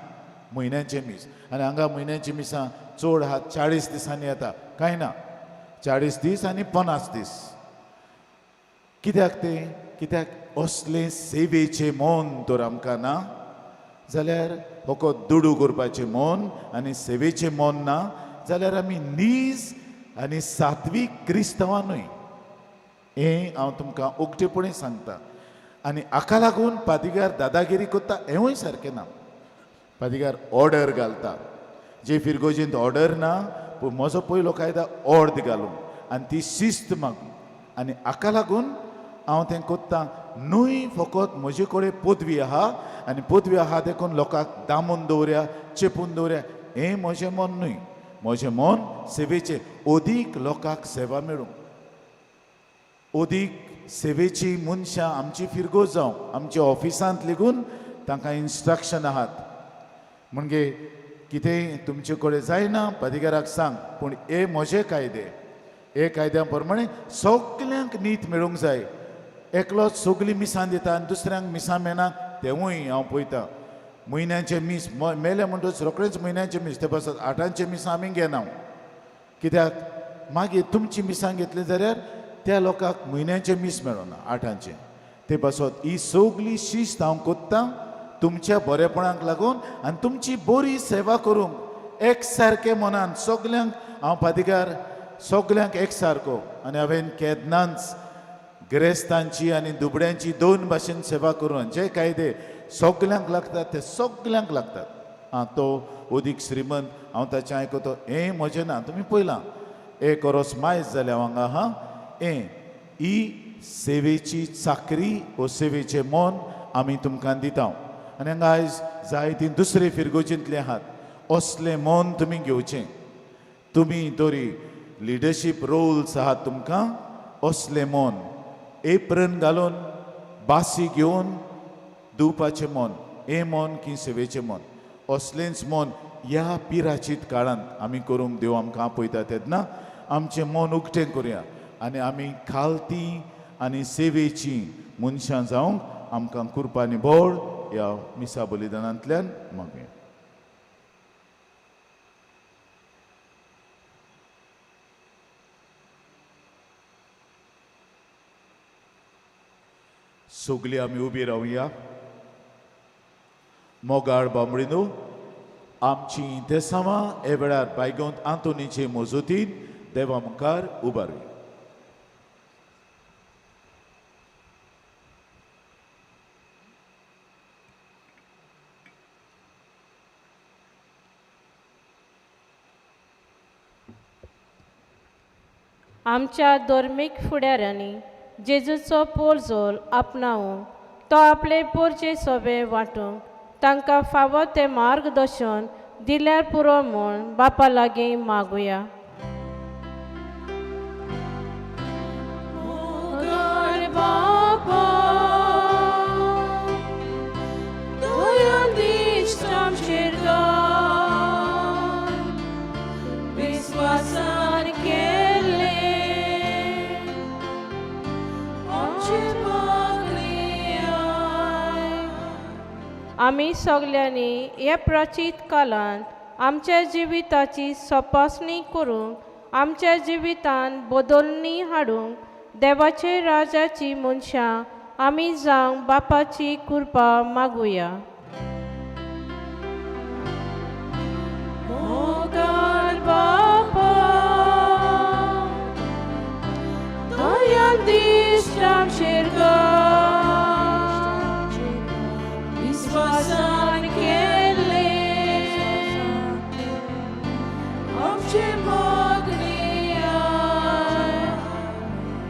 म्हयन्याचें मीस. आनी हांगा म्हयन्याचीं मिसां चड आहात, 40 दिसांनी येता, कांय ना, 40 दीस आनी 50 दीस. कित्याक तें? कित्याक असलें सेवेचें मन तर आमकां ना जाल्यार, फकत दुडू करपाचें मन आनी सेवेचें मन ना जाल्यार आमी नीज आनी सात्वीक क्रिस्तांवां न्हय, हें हांव तुमकां उक्तेपणी सांगता. आनी हाका लागून पादिगार दादागिरी करता हेंवूय सारकें ना. पादिगार ऑर्डर घालता, जे फिरगोजींत ऑर्डर ना, पूण म्हजो पयलो कायदा ऑर्द घालूंक आनी ती शिस्त मागूंक. आनी हाका लागून हांव तें कोत्ता न्हय, फकत म्हजे कडेन पदवी आहा आनी पदवी आहा देखून लोकांक दामून दवरया, चेपून दवरया, हें म्हजें मन न्हय. म्हजें मन सेवेचें, अदीक लोकांक सेवा मेळूंक, अदीक सेवेची मनशां आमची फिरगोज जावं. आमच्या ऑफिसांत लेगून तांकां इन्स्ट्रक्शन आहात, म्हणजे कितेंय तुमचे कडेन जायना पादिगाराक सांग, पूण हे म्हजे कायदे, हे कायद्या प्रमाणे सगल्यांक नीत मेळूंक जाय. एकलोच सगलीं मिसां दिता आनी दुसऱ्यांक मिसां मेळना, तेंवूय हांव पळयता. म्हयन्याचें मीस मेलें म्हणटच रोखडेंच म्हयन्याचें मीस, ते पासत आठांचें मिसां आमी घेना. कित्याक मागीर तुमची मिसां घेतली जाल्यार त्या लोकांक म्हयन्याचें मीस मेळना आठांचें. ते पासत ही सगली शिस्त हांव कोत्ता. तुमच्या बरेपणाक लागून आनी तुमची बरी सेवा करूंक एक सारकें मनान सगल्यांक हांव पादिकार सगल्यांक एक सारको आनी हांवें केन्नाच गिरेस्तांची आनी दुबड्यांची दोन भाशेन सेवा करून जे कायदे सगल्यांक लागतात ते सगल्यांक लागतात. आं तो अदीक श्रीमंत हांव ताचें आयकतो हें म्हजें ना. तुमी पळयलां एक वरोस मायज जालें हांव हांगा आहा. हें ही सेवेची चाकरी वो सेवेचें मन आमी तुमकां दिता. आनी हांगा आयज जायतीं दुसरे फिरगोजींतले आहात. असलें मन तुमी घेवचें. तुमी तरी लिडरशीप रोल्स आहात तुमकां असलें मन एप्रन घालून बासी घेवन दिवपाचें मन हें मन की सेवेचें मन असलेंच मन ह्या पिराचीत काळांत आमी करूंक देव आमकां आपयता तेन्ना आमचें मन उक्तें करुया आनी आमी खालती आनी सेवेची मनशां जावंक आमकां कुरपानी बोळ ह्या मिसा बलिदानांतल्यान मागया. सगळीं आमी उबी रावया. मोगाळ बांबडीनो आमची देसावां हे वेळार बायगोंत आंतोनीचे मजतीन देवा मुखार उबारुया. आमच्या धर्मीक फुडाऱ्यांनी जेजूचो पोरजोल आपणावूंक तो आपले पोरचे सोबे वांटूंक तांकां फावो तें मार्गदर्शन दिल्यार पुरो म्हूण बापा लागीं मागुया. आमी सगल्यांनी ह्या प्राचीत काळांत आमच्या जिविताची तपासणी करूंक आमच्या जिवितांत बदलणी हाडूंक देवाचे राजाची मनशां आमी जावंक बापाची कृपा मागुया.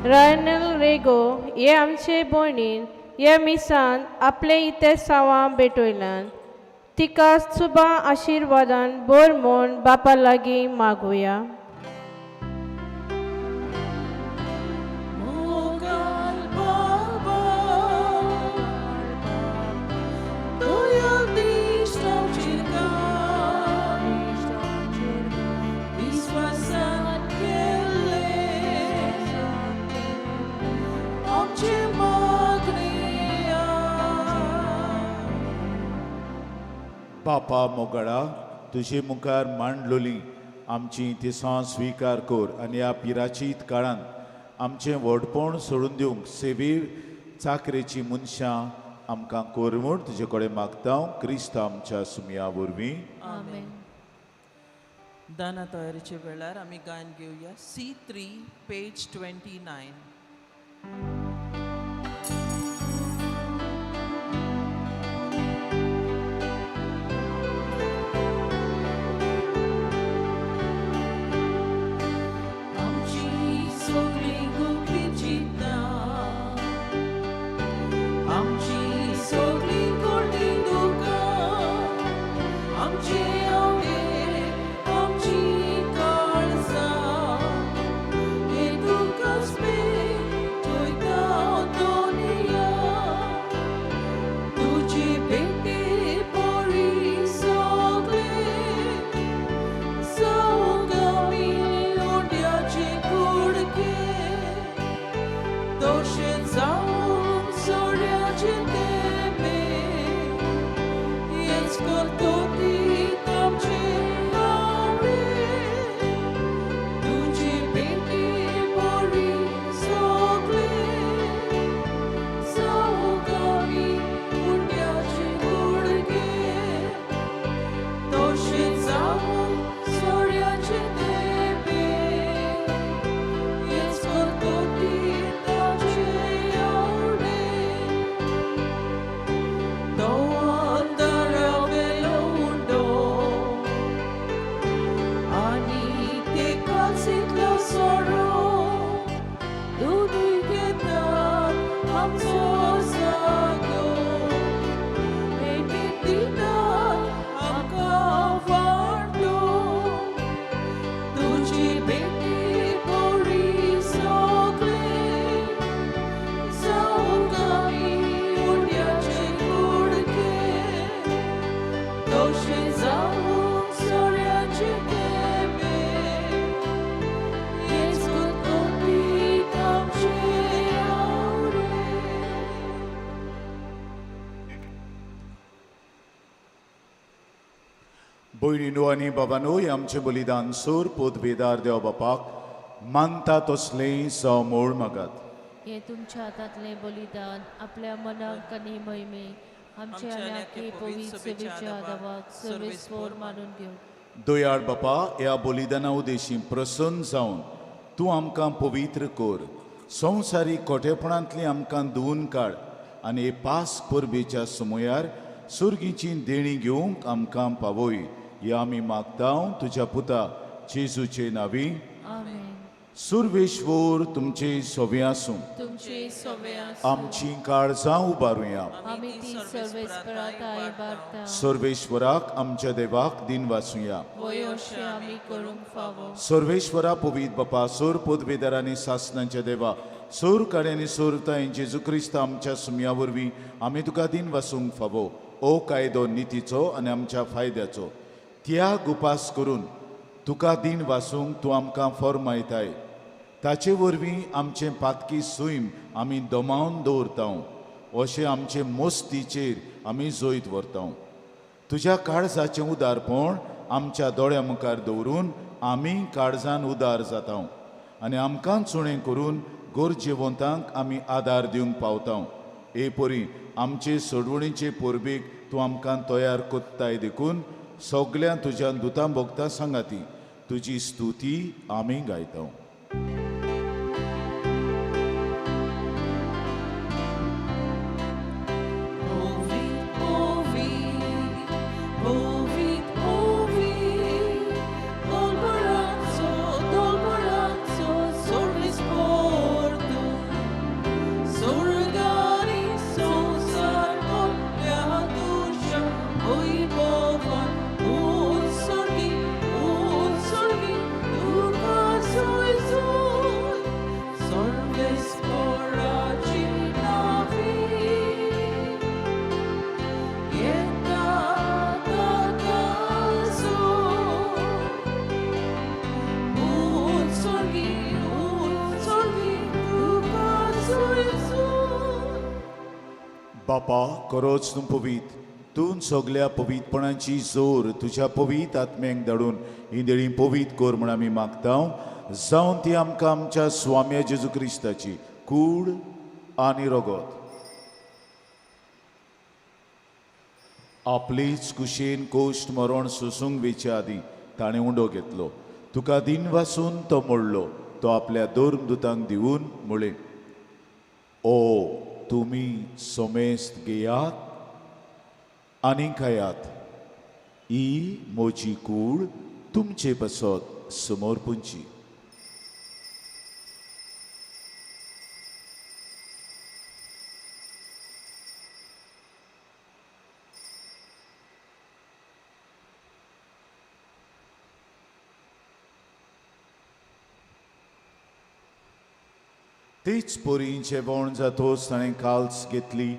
रायनल रेगो हे आमचे भयणीन ह्या मिसान आपले इतेसांवां भेटयल्यान तिका सुबा आशिर्वादान बोर म्हूण बापा लागीं मागुया. बापा मोगळा तुजे मुखार मांडलोली आमची तिसां स्विकार कर आनी ह्या पिराचीत काळांत आमचें व्हडपण सोडून दिवंक सेवे चाकरेची मनशां आमकां कर म्हूण तुजे कडेन मागता. क्रिस्त आमच्या सुमया वरवीं. आमेन. दाना तयारीच्या वेळार आमी गायन घेवया. C3 page 29. Amen. भयणीनो आनी बाबानो, हें आमचें बलिदान सोर पोतबेदार देव बापाक मानता तसलें जावं मोळ मागात. हे तुमच्या हातांतलें बलिदान आपल्या मनाक आनी महिमे आमच्या आनी आख्खे पवित्र सभेच्या आदावाक सर्वेस्पोर मानून घेवं. दयाळ बापा, ह्या बलिदाना उदेशी प्रसन्न जावन तूं आमकां पवित्र कर. संवसारीक कोटेपणांतली आमकां धुवून काड आनी हे पास परबेच्या समयार सुर्गीची देणी घेवंक आमकां पावय. ह्या आमी मागता तुज्या पुता जेजूचे नांवी. आमेन. सुर्वेश्वर तुमचे सोवे आसूं. तुमचे सोवे आसूं. आमची काळजां उबारुया. आमी ती सर्वेस्पराताय बारता. सर्वेश्वराक आमच्या देवाक दिन वाचुया. वय अशें आमी करूंक फावो. सर्वेश्वरा पवीत बापा, सोर पदवेदार आनी सासनांच्या देवा, सोर काड्यांनी सोरताय जेजू क्रिस्त आमच्या सुमया वरवीं आमी तुका दिन वासूंक फावो. ओ कायदो नितीचो आनी आमच्या फायद्याचो त्याग उपास करून तुका दिन वासूंक तूं आमकां फॉर्मायताय. ताचे वरवीं आमचें पातकी सैम आमी दमावन दवरता, अशें आमचे मोस्तीचेर आमी जैत व्हरता. तुज्या काळजाचें उदारपण आमच्या दोळ्या मुखार दवरून आमी काळजान उदार जाता आनी आमकां चुणें करून गरजेवंतांक आमी आदार दिवंक पावता. हे परी आमचे सोडवणीचे परबेक तूं आमकां तयार कोत्ताय देखून सगळ्या तुज्या दुतां भोगता सांगाती तुजी स्तुती आमी गायता. बापा, खरोच तूं पवीत, तूं सगल्या पवीतपणाची जोर तुज्या पवीत आत्म्यांक धाडून ही देळी पवीत कर म्हूण आमी मागता. जावन ती आमकां आमच्या स्वाम्या जेजू क्रिस्ताची कूड आनी रगत आपलीच कुशेन कोश्ट मरण सोसूंक वेचे आदीं ताणें उंडो घेतलो. तुका दिन वासून तो मोडलो. तो आपल्या दोन दुतांक दिवन म्हळें, ओ तुमी समेस्त घेयात आनी खायात, ही म्हजी कूड तुमचे पासत समर्पूंची. तीच परी जेवण जातोच ताणें काल्स घेतली,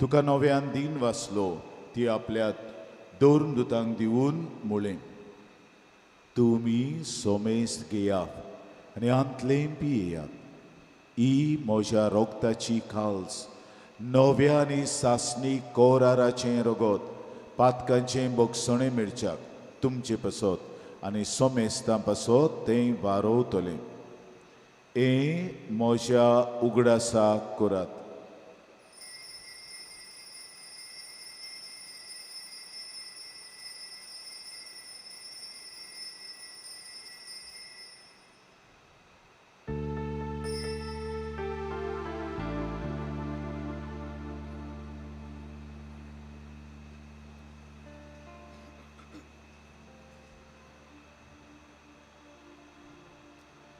तुका नव्यान दिन वाचलो. ती आपल्या दोन दुतांक दिवन म्हळें, तुमी सोमेस्त घेयात आनी हांतलें पियेयात, ही म्हज्या रोगताची काल्स, नव्या आनी सासणी कोराराचें रगत, पातकांचें बोगसणें मेळच्याक तुमचे पासत आनी सोमेस्तां पासत तें वारोवतलें. हें म्हज्या उगडासाक करात.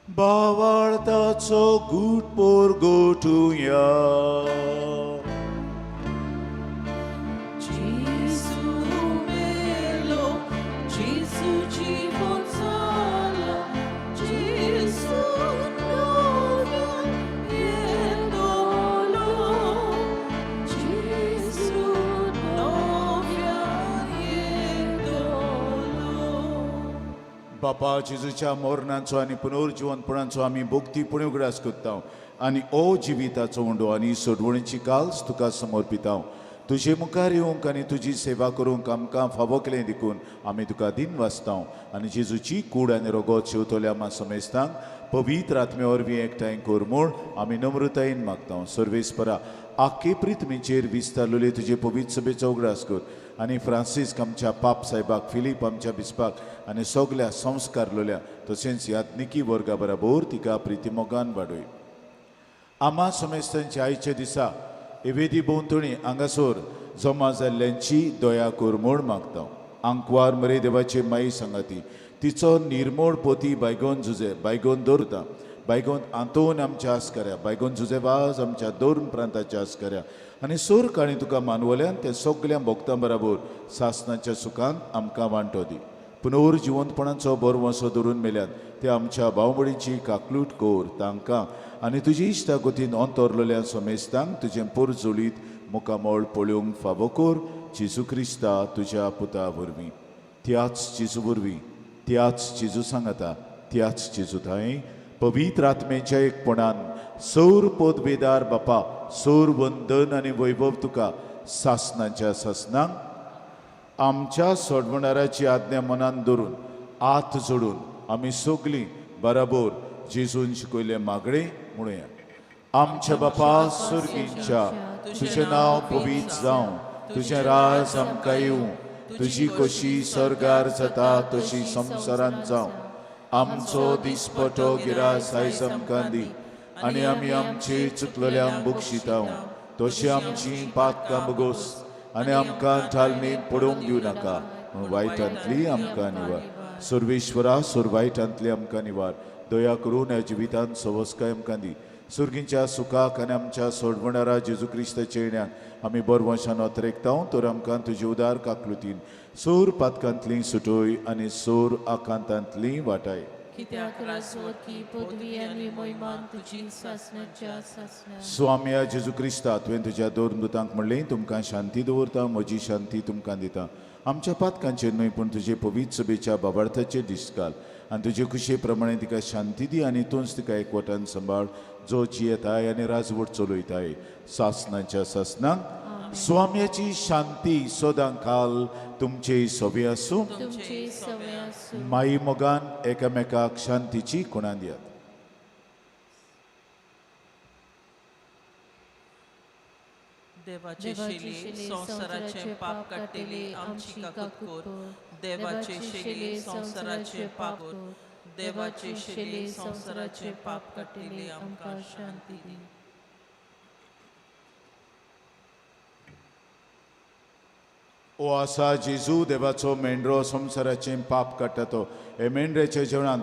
बावाळताचो गूट पोरगोटुया. जेजू मेलो, जेजू जिवन जालो, जेजू नव्यान येतलो, जेजू नव्यान येतलो. बापा, जेजूच्या मरणाचो आनी पुनर्जिवनपणाचो आमी भक्तीपणी उगडास करता आनी ओ जिविताचो उंडो आनी सोडवणीची काल्स तुका समर्पिता. तुजे मुखार येवंक आनी तुजी सेवा करूंक आमकां फावो केलें देखून आमी तुका दिन वाचता आनी जेजूची कूड आनी रोगोत शेवतल्या आमा समेस्तांक पवित्र आत्मे वरवीं एकठांय कर म्हूण आमी नम्रतायेन मागता. सर्वेस्परा आखे पृथ्वीचेर विस्तारलेले तुजे पवित्र सभेचो उगडास कर आनी फ्रांसिस्क आमच्या पाप साहेबाक, फिलीप आमच्या बिस्पाक आनी सगल्या संस्कारलोल्या तशेंच याज्ञिकी वर्गा बराबर तिका प्रितीमोगान वाडय. आमा समेस्तांच्या आयच्या दिसा वेदी भोंवतणी हांगासर जमा जाल्ल्यांची दया कर म्हूण मागता. आंकवार मरे देवाचे माई सांगाती तिचो निर्मोळ पोती बायगोन जुजे बायगोन दवरता, बायगोन आंतोन आमच्या आस्कऱ्या, बायगोन जुजे वाज आमच्या दोन प्रांताच्या आस्कऱ्या आनी सोर काणी तुका मानवल्यान ते सगल्या भोगतां बराबर सासनाच्या सुखान आमकां वांटो दी. पुनर्जिवंतपणाचो बरवसो धरून मेल्यात ते आमच्या भावबडीची काकलूट कर तांकां आनी तुजी इश्टागतीन अंतरलेल्या समेस्तांक तुजें पोरजोलीत मुखामळ पळोवंक फावो कर जेजू क्रिस्ता तुज्या पुता वरवीं. त्याच जेजू वरवीं, त्याच जेजू सांगाता, त्याच जेजू थांय पवित्र आत्मेच्या एकपणान सौर पदवेदार बापा सौर वंदन आनी वैभव तुका सासनाच्या सासनांक. आमच्या सोडवणाराची आज्ञा मनान धरून हात जोडून आमी सगलीं बराबर जेजून शिकयलें मागणें म्हणुया. आमच्या बापा सुर्गींच्या, तुजें नांव पवित्र जावं, तुजें राज आमकां येवं, तुजी कशी स्वर्गार जाता तशी संवसारांत जावं. आमचो दिसपटो गिरास आयज आमकां दी आनी आमी आमचे चुकलेल्यांक बक्षितांव तशी आमची पातकां बगोस आनी आमकां ठालणींत पडोवंक दिवं नाका, वायटांतली आमकां निवार. सर्वेश्वरा सोर वायटांतली आमकां निवार, दया करून ह्या जिवितांत सवस्काय आमकां दी. सुर्गींच्या सुखाक आनी आमच्या सोडवणारा जेजू क्रिस्ताच्या येण्याक आमी बरवंशान अतरेकता तर आमकां तुजे उदार काकलुतीन सोर पातकांतली सुटोय आनी सोर आकांतांतली वाटाय. कित्याक राजवटी पदवी आनी महिमान तुजी सासणाच्या सासणाक. स्वाम्या जेजू क्रिस्ता, तुवें तुज्या दोन दुतांक म्हणलें तुमकां शांती दवरता, म्हजी शांती तुमकां दिता. आमच्या पातकांचेर न्हय पूण तुजे पवित्र सभेच्या बाबार्थाचेर दिश्ट घाल आनी तुजे खुशे प्रमाणे तिका शांती दी आनी तूंच तिका एकवटान सांबाळ जो जियेताय आनी राजवट चलयताय सासणाच्या सासणाक. स्वाम्याची शांती सदां काल तुमचे सोबे आसूं. माई मोगान एकामेकाक शांतीची खुणा दियात. देवाचे शेली संवसाराचे पाप काडटली आमची काकूत कर. देवाचे शेली संवसाराचे पाप कर. देवाचे शेली संवसाराचे पाप काडटली आमकां शांती दी. ओ आसा जेजू देवाचो मेंढरो संवसाराचें पाप काडटा तो हे मेंढऱ्याच्या जेवणांत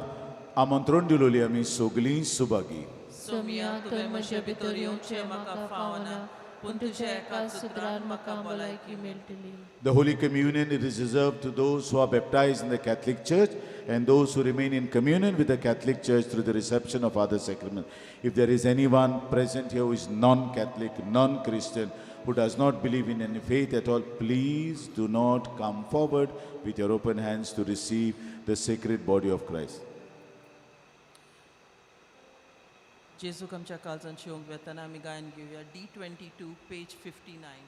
आमंत्रण दिलोली आमी सगलीं सुभागी. सोमिया, तुवें म्हजे भितर येवचें म्हाका फावना, पूण तुज्या एका सुत्रान म्हाका भलायकी मेळटली. The Holy Communion, it is reserved to those who are baptized in the Catholic Church and those who remain in communion with the Catholic Church through the reception of other sacraments. If there is anyone present here who is non-Catholic, non-Christian, who does not believe in any faith at all, please do not come forward with your open hands to receive the sacred body of Christ. जेजूक आमच्या काळजांत येवंक वेतना आमी गायन घेवया. D22 page 59.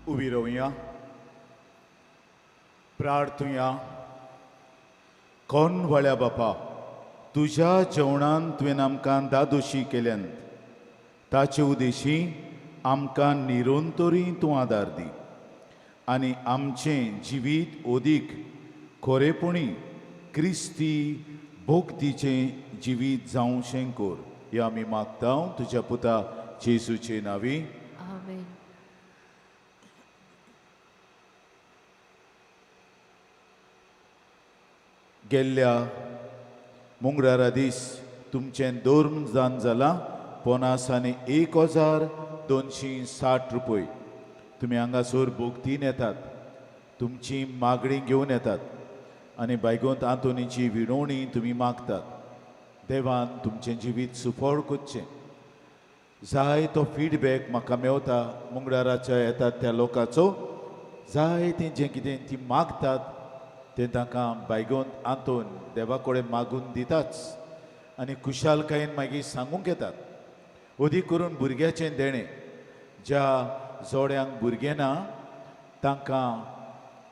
उबी रावया, प्रार्थुया. कोण व्हळ्या बापा, तुज्या जेवणान तुवें आमकां दादोशी केल्यान, ताचे उदेशी आमकां निरंतरी तूं आदार दी आनी आमचें जिवीत ओदीक खरेपणी क्रिस्ती भोगतीचें जिवीत जावशें कोर. हे आमी मागता तुज्या पुता जेजूचे नांवी. आमेन. गेल्ल्या मुंगरारा दीस तुमचें दोर्म जान जालां 50 आनी 1260 रुपय. तुमी हांगासर भोगतीन येतात, तुमची मागणी घेवन येतात आनी बायगोंत आंतोनीची विणवणी तुमी मागतात. देवान तुमचें जिवीत सुफळ करचें. जाय तो फिडबॅक म्हाका मेवता मुंगडाराच्या येतात त्या लोकांचो. जाय तें जें कितें ती मागतात तें तांकां बायगोंत आंतोन देवा कडेन मागून दिताच आनी खुशालकायेन मागीर सांगूंक येतात. अदीक करून भुरग्याचें देणें, ज्या जोड्यांक भुरगें ना तांकां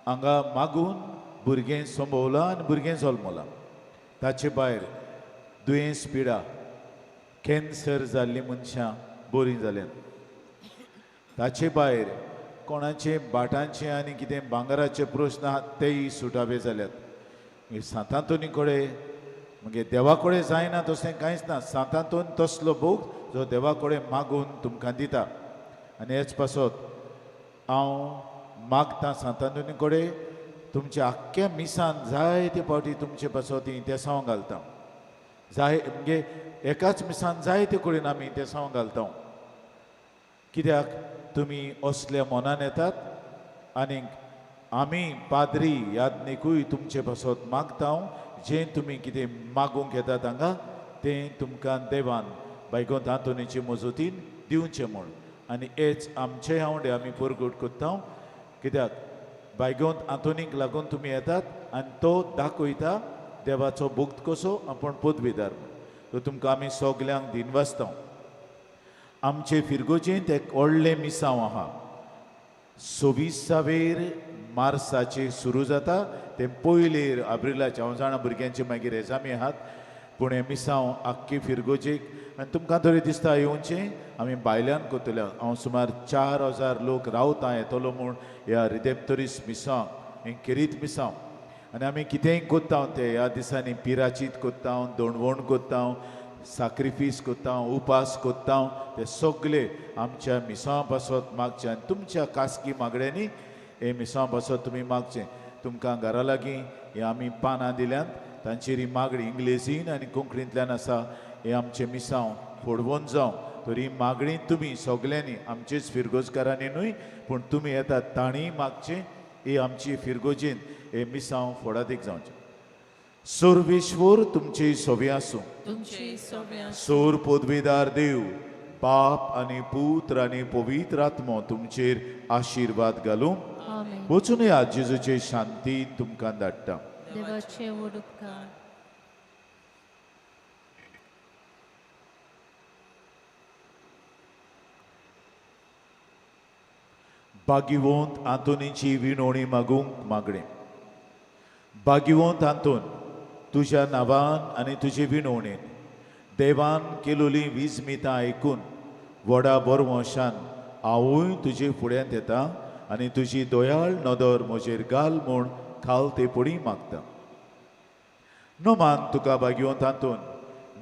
हांगा मागून भुरगें संभवलां आनी भुरगें जल्मलां. ताचे भायर दुयेंस पिडा, कॅन्सर जाल्लीं मनशां बरीं जाल्यात. ताचे भायर कोणाचे भाटांचे आनी कितें भांगराचे प्रस्न आहात तेय सुटावे जाल्यात. मागीर सांतांतोनी कडेन मागीर देवा कडेन जायना तशें कांयच ना. सांतांतोन तसलो भोग जो देवा कडेन मागून तुमकां दिता. आनी हेच पासत हांव मागता सांतांतोनी कडेन तुमच्या आख्ख्या मिसान जायते फावटी तुमचे पासत ही तेसांव घालता. जाय म्हणजे एकाच मिसान जायते कडेन आमी तेसांव घालता. कित्याक तुमी असल्या मनान येतात आनी आमी पाद्री यादनिकूय तुमचे पासत मागता. जें तुमी कितें मागूंक येतात हांगा तें तुमकां देवान बायगोंत आंतोनीचे मजतीन दिवचें म्हूण. आनी हेच आमचे आवडे आमी परगट करता. कित्याक बायगोंत आंतोनीक लागून तुमी येतात आनी तो दाखयता देवाचो भक्त कसो आपूण पदवीदार म्हूण. तो तुमकां आमी सगल्यांक दिनवासता. आमचे फिरगोजेंत एक व्हडलें मिसांव आहा. 26 मार्साचेर सुरू जाता तें पयलेर आब्रिलाचें. हांव जाणा भुरग्यांचे मागीर एग्जामी आहात, पूण हें मिसांव आख्खी फिरगोजेक आनी तुमकां तरी दिसता येवचें आमी भायल्यान करतले. हांव सुमार 4000 लोक रावता येतलो म्हूण ह्या रिदेप्तोरीस मिसांव, हें खेरीत मिसांव. आनी आमी कितेंय करता तें ह्या दिसांनी पिराचीत करता, दोणवण करता, साक्रिफीस करता, उपास करता, ते सगळे आमच्या मिसांव पासत मागचे. आनी तुमच्या खासगी मागण्यांनी हे मिसांव पासत तुमी मागचें. तुमकां घरा लागीं हे आमी पानां दिल्यांत तांचेर ही मागणी इंग्लेजीन आनी कोंकणींतल्यान आसा. हे आमचें मिसांव फोडवून जावं तर ही मागणी तुमी सगल्यांनी, आमचेच फिरगोजकारांनी न्हय पूण तुमी येतात तांणी मागचें. ही आमची फिरगोजीन हे मिसांव फोडादीक जावचें. सर्वेश्वर तुमची सोबी आसूं. तुमचे सोबे. सोर पदवीदार देव बाप आनी पुत्र आनी पवित्र आत्मो तुमचेर आशिर्वाद घालूं. आमेन. वचून या जेजूचे शांतीन तुमकां धाडटा. देवाचे व्हड उपकार. बागिवंत आंतोनीची विणवणी मागूंक मागणें. बागिवंत आंतोन, तुज्या नांवान आनी तुजे विणवणेन देवान केलोली विजमितां आयकून व्हडा बरवंशान हांवूय तुजे फुड्यांत येता आनी तुजी दयाळ नदर म्हजेर घाल म्हूण खाल ते पुडी मागता. नोमान तुका बागिवंत आंतोन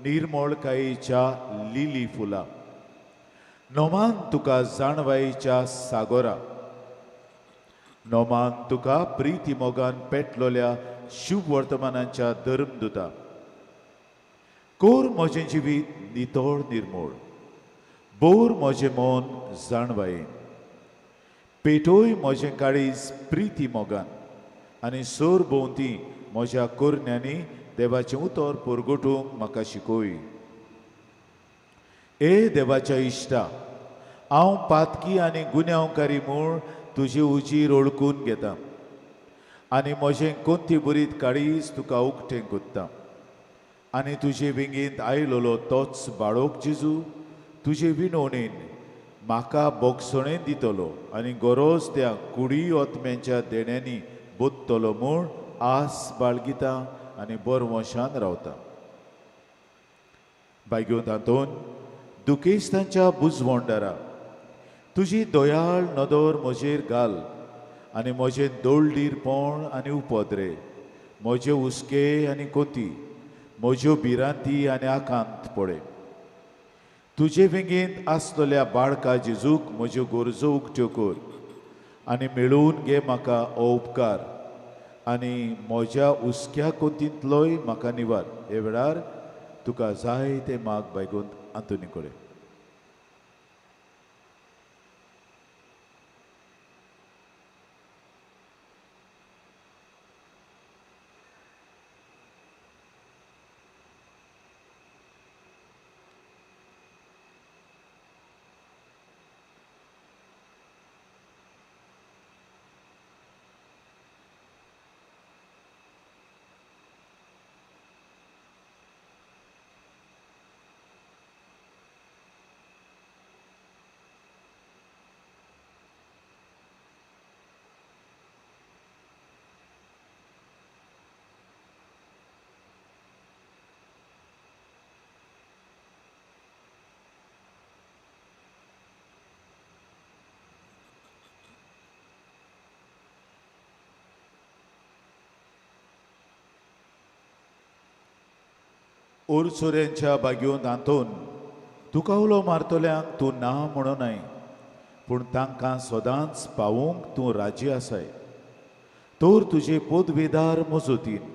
निर्मळकायेच्या लिली फुलां, नोमान तुका जाणवायेच्या सागोरा, नोमान तुका प्रिती मोगान पेटलोल्या शुभ वर्तमानाच्या धर्मदुता. कोर म्हजें जिवीत नितळ निर्मोळ, बोर म्हजें मन जाणवायेन, पेटोय म्हजें काळीज प्रिती मोगान आनी सोर भोंवती म्हज्या कोरण्यांनी देवाचें उतर परगटूंक म्हाका शिकोय. ए देवाच्या इश्टा, हांव पातकी आनी गुन्यांवकारी म्हूण तुजी उजीर ओळखून घेता आनी म्हजें कोंती बुरीत काळीज तुका उकतें कोत्ता. आनी तुजे विंगेंत आयलोलो तोच बाळोक जेजू तुजे विनवणेन म्हाका बोगसणें दितलो आनी गरज त्या कुडी ओतम्यांच्या देण्यांनी बोत्तलो म्हूण आस बाळगिता आनी बरवंशान रावता. बायग्यो तातूंत दुखेस्तांच्या बुजवंडारा तुजी दयाळ नदर म्हजेर घाल आनी म्हजें दोळडीरपण आनी उपद्रे, म्हजे हुस्के आनी कोती, म्हज्यो भिरांती आनी आकांत पळय. तुजे वेंगेंत आसतल्या बाळका जेजूक म्हज्यो गरजो उक्त्यो कर आनी मेळोवन घे म्हाका हो उपकार आनी म्हज्या हुस्क्या कोतींतलोय म्हाका निवार. हे वेळार तुका जाय तें माग बायगून आंतोनी कडेन. ओरसोऱ्यांच्या बागयोन आंतोन तुका उलो मारतल्यांक तूं ना म्हणूनय, पूण तांकां सदांच पावोवंक तूं राजी आसाय. तर तुजे पोदवेदार मजतीन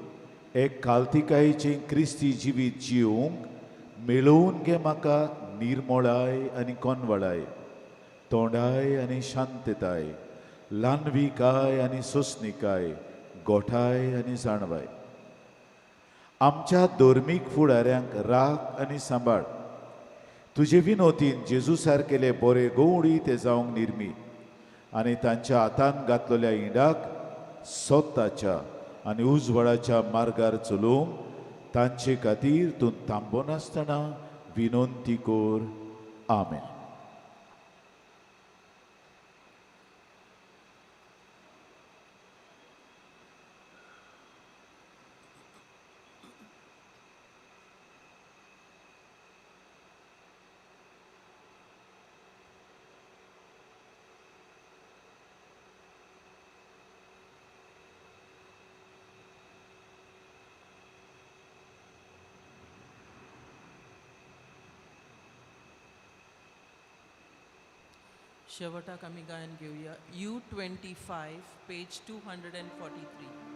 एक कालतिकायेचें क्रिस्ती जिवीत जिवंक मेळोवन घे म्हाका निर्मोळाय आनी कोनवळाय, तोंडाय आनी शांतताय, ल्हानविकाय आनी सोंसणिकाय, गोठाय आनी जाणवाय. आमच्या धर्मीक फुडाऱ्यांक राख आनी सांबाळ. तुजे विनोतीन जेजू सारकेले बरे गवळी ते जावंक निर्मी आनी तांच्या हातान घातलेल्या इंडाक सोताच्या आनी उजवाडाच्या मार्गार चलोवंक तांचे खातीर तूं थांबनासतना विनंती कर. आमेन. शेवटाक आमी गायन घेवया. U 25 page 243.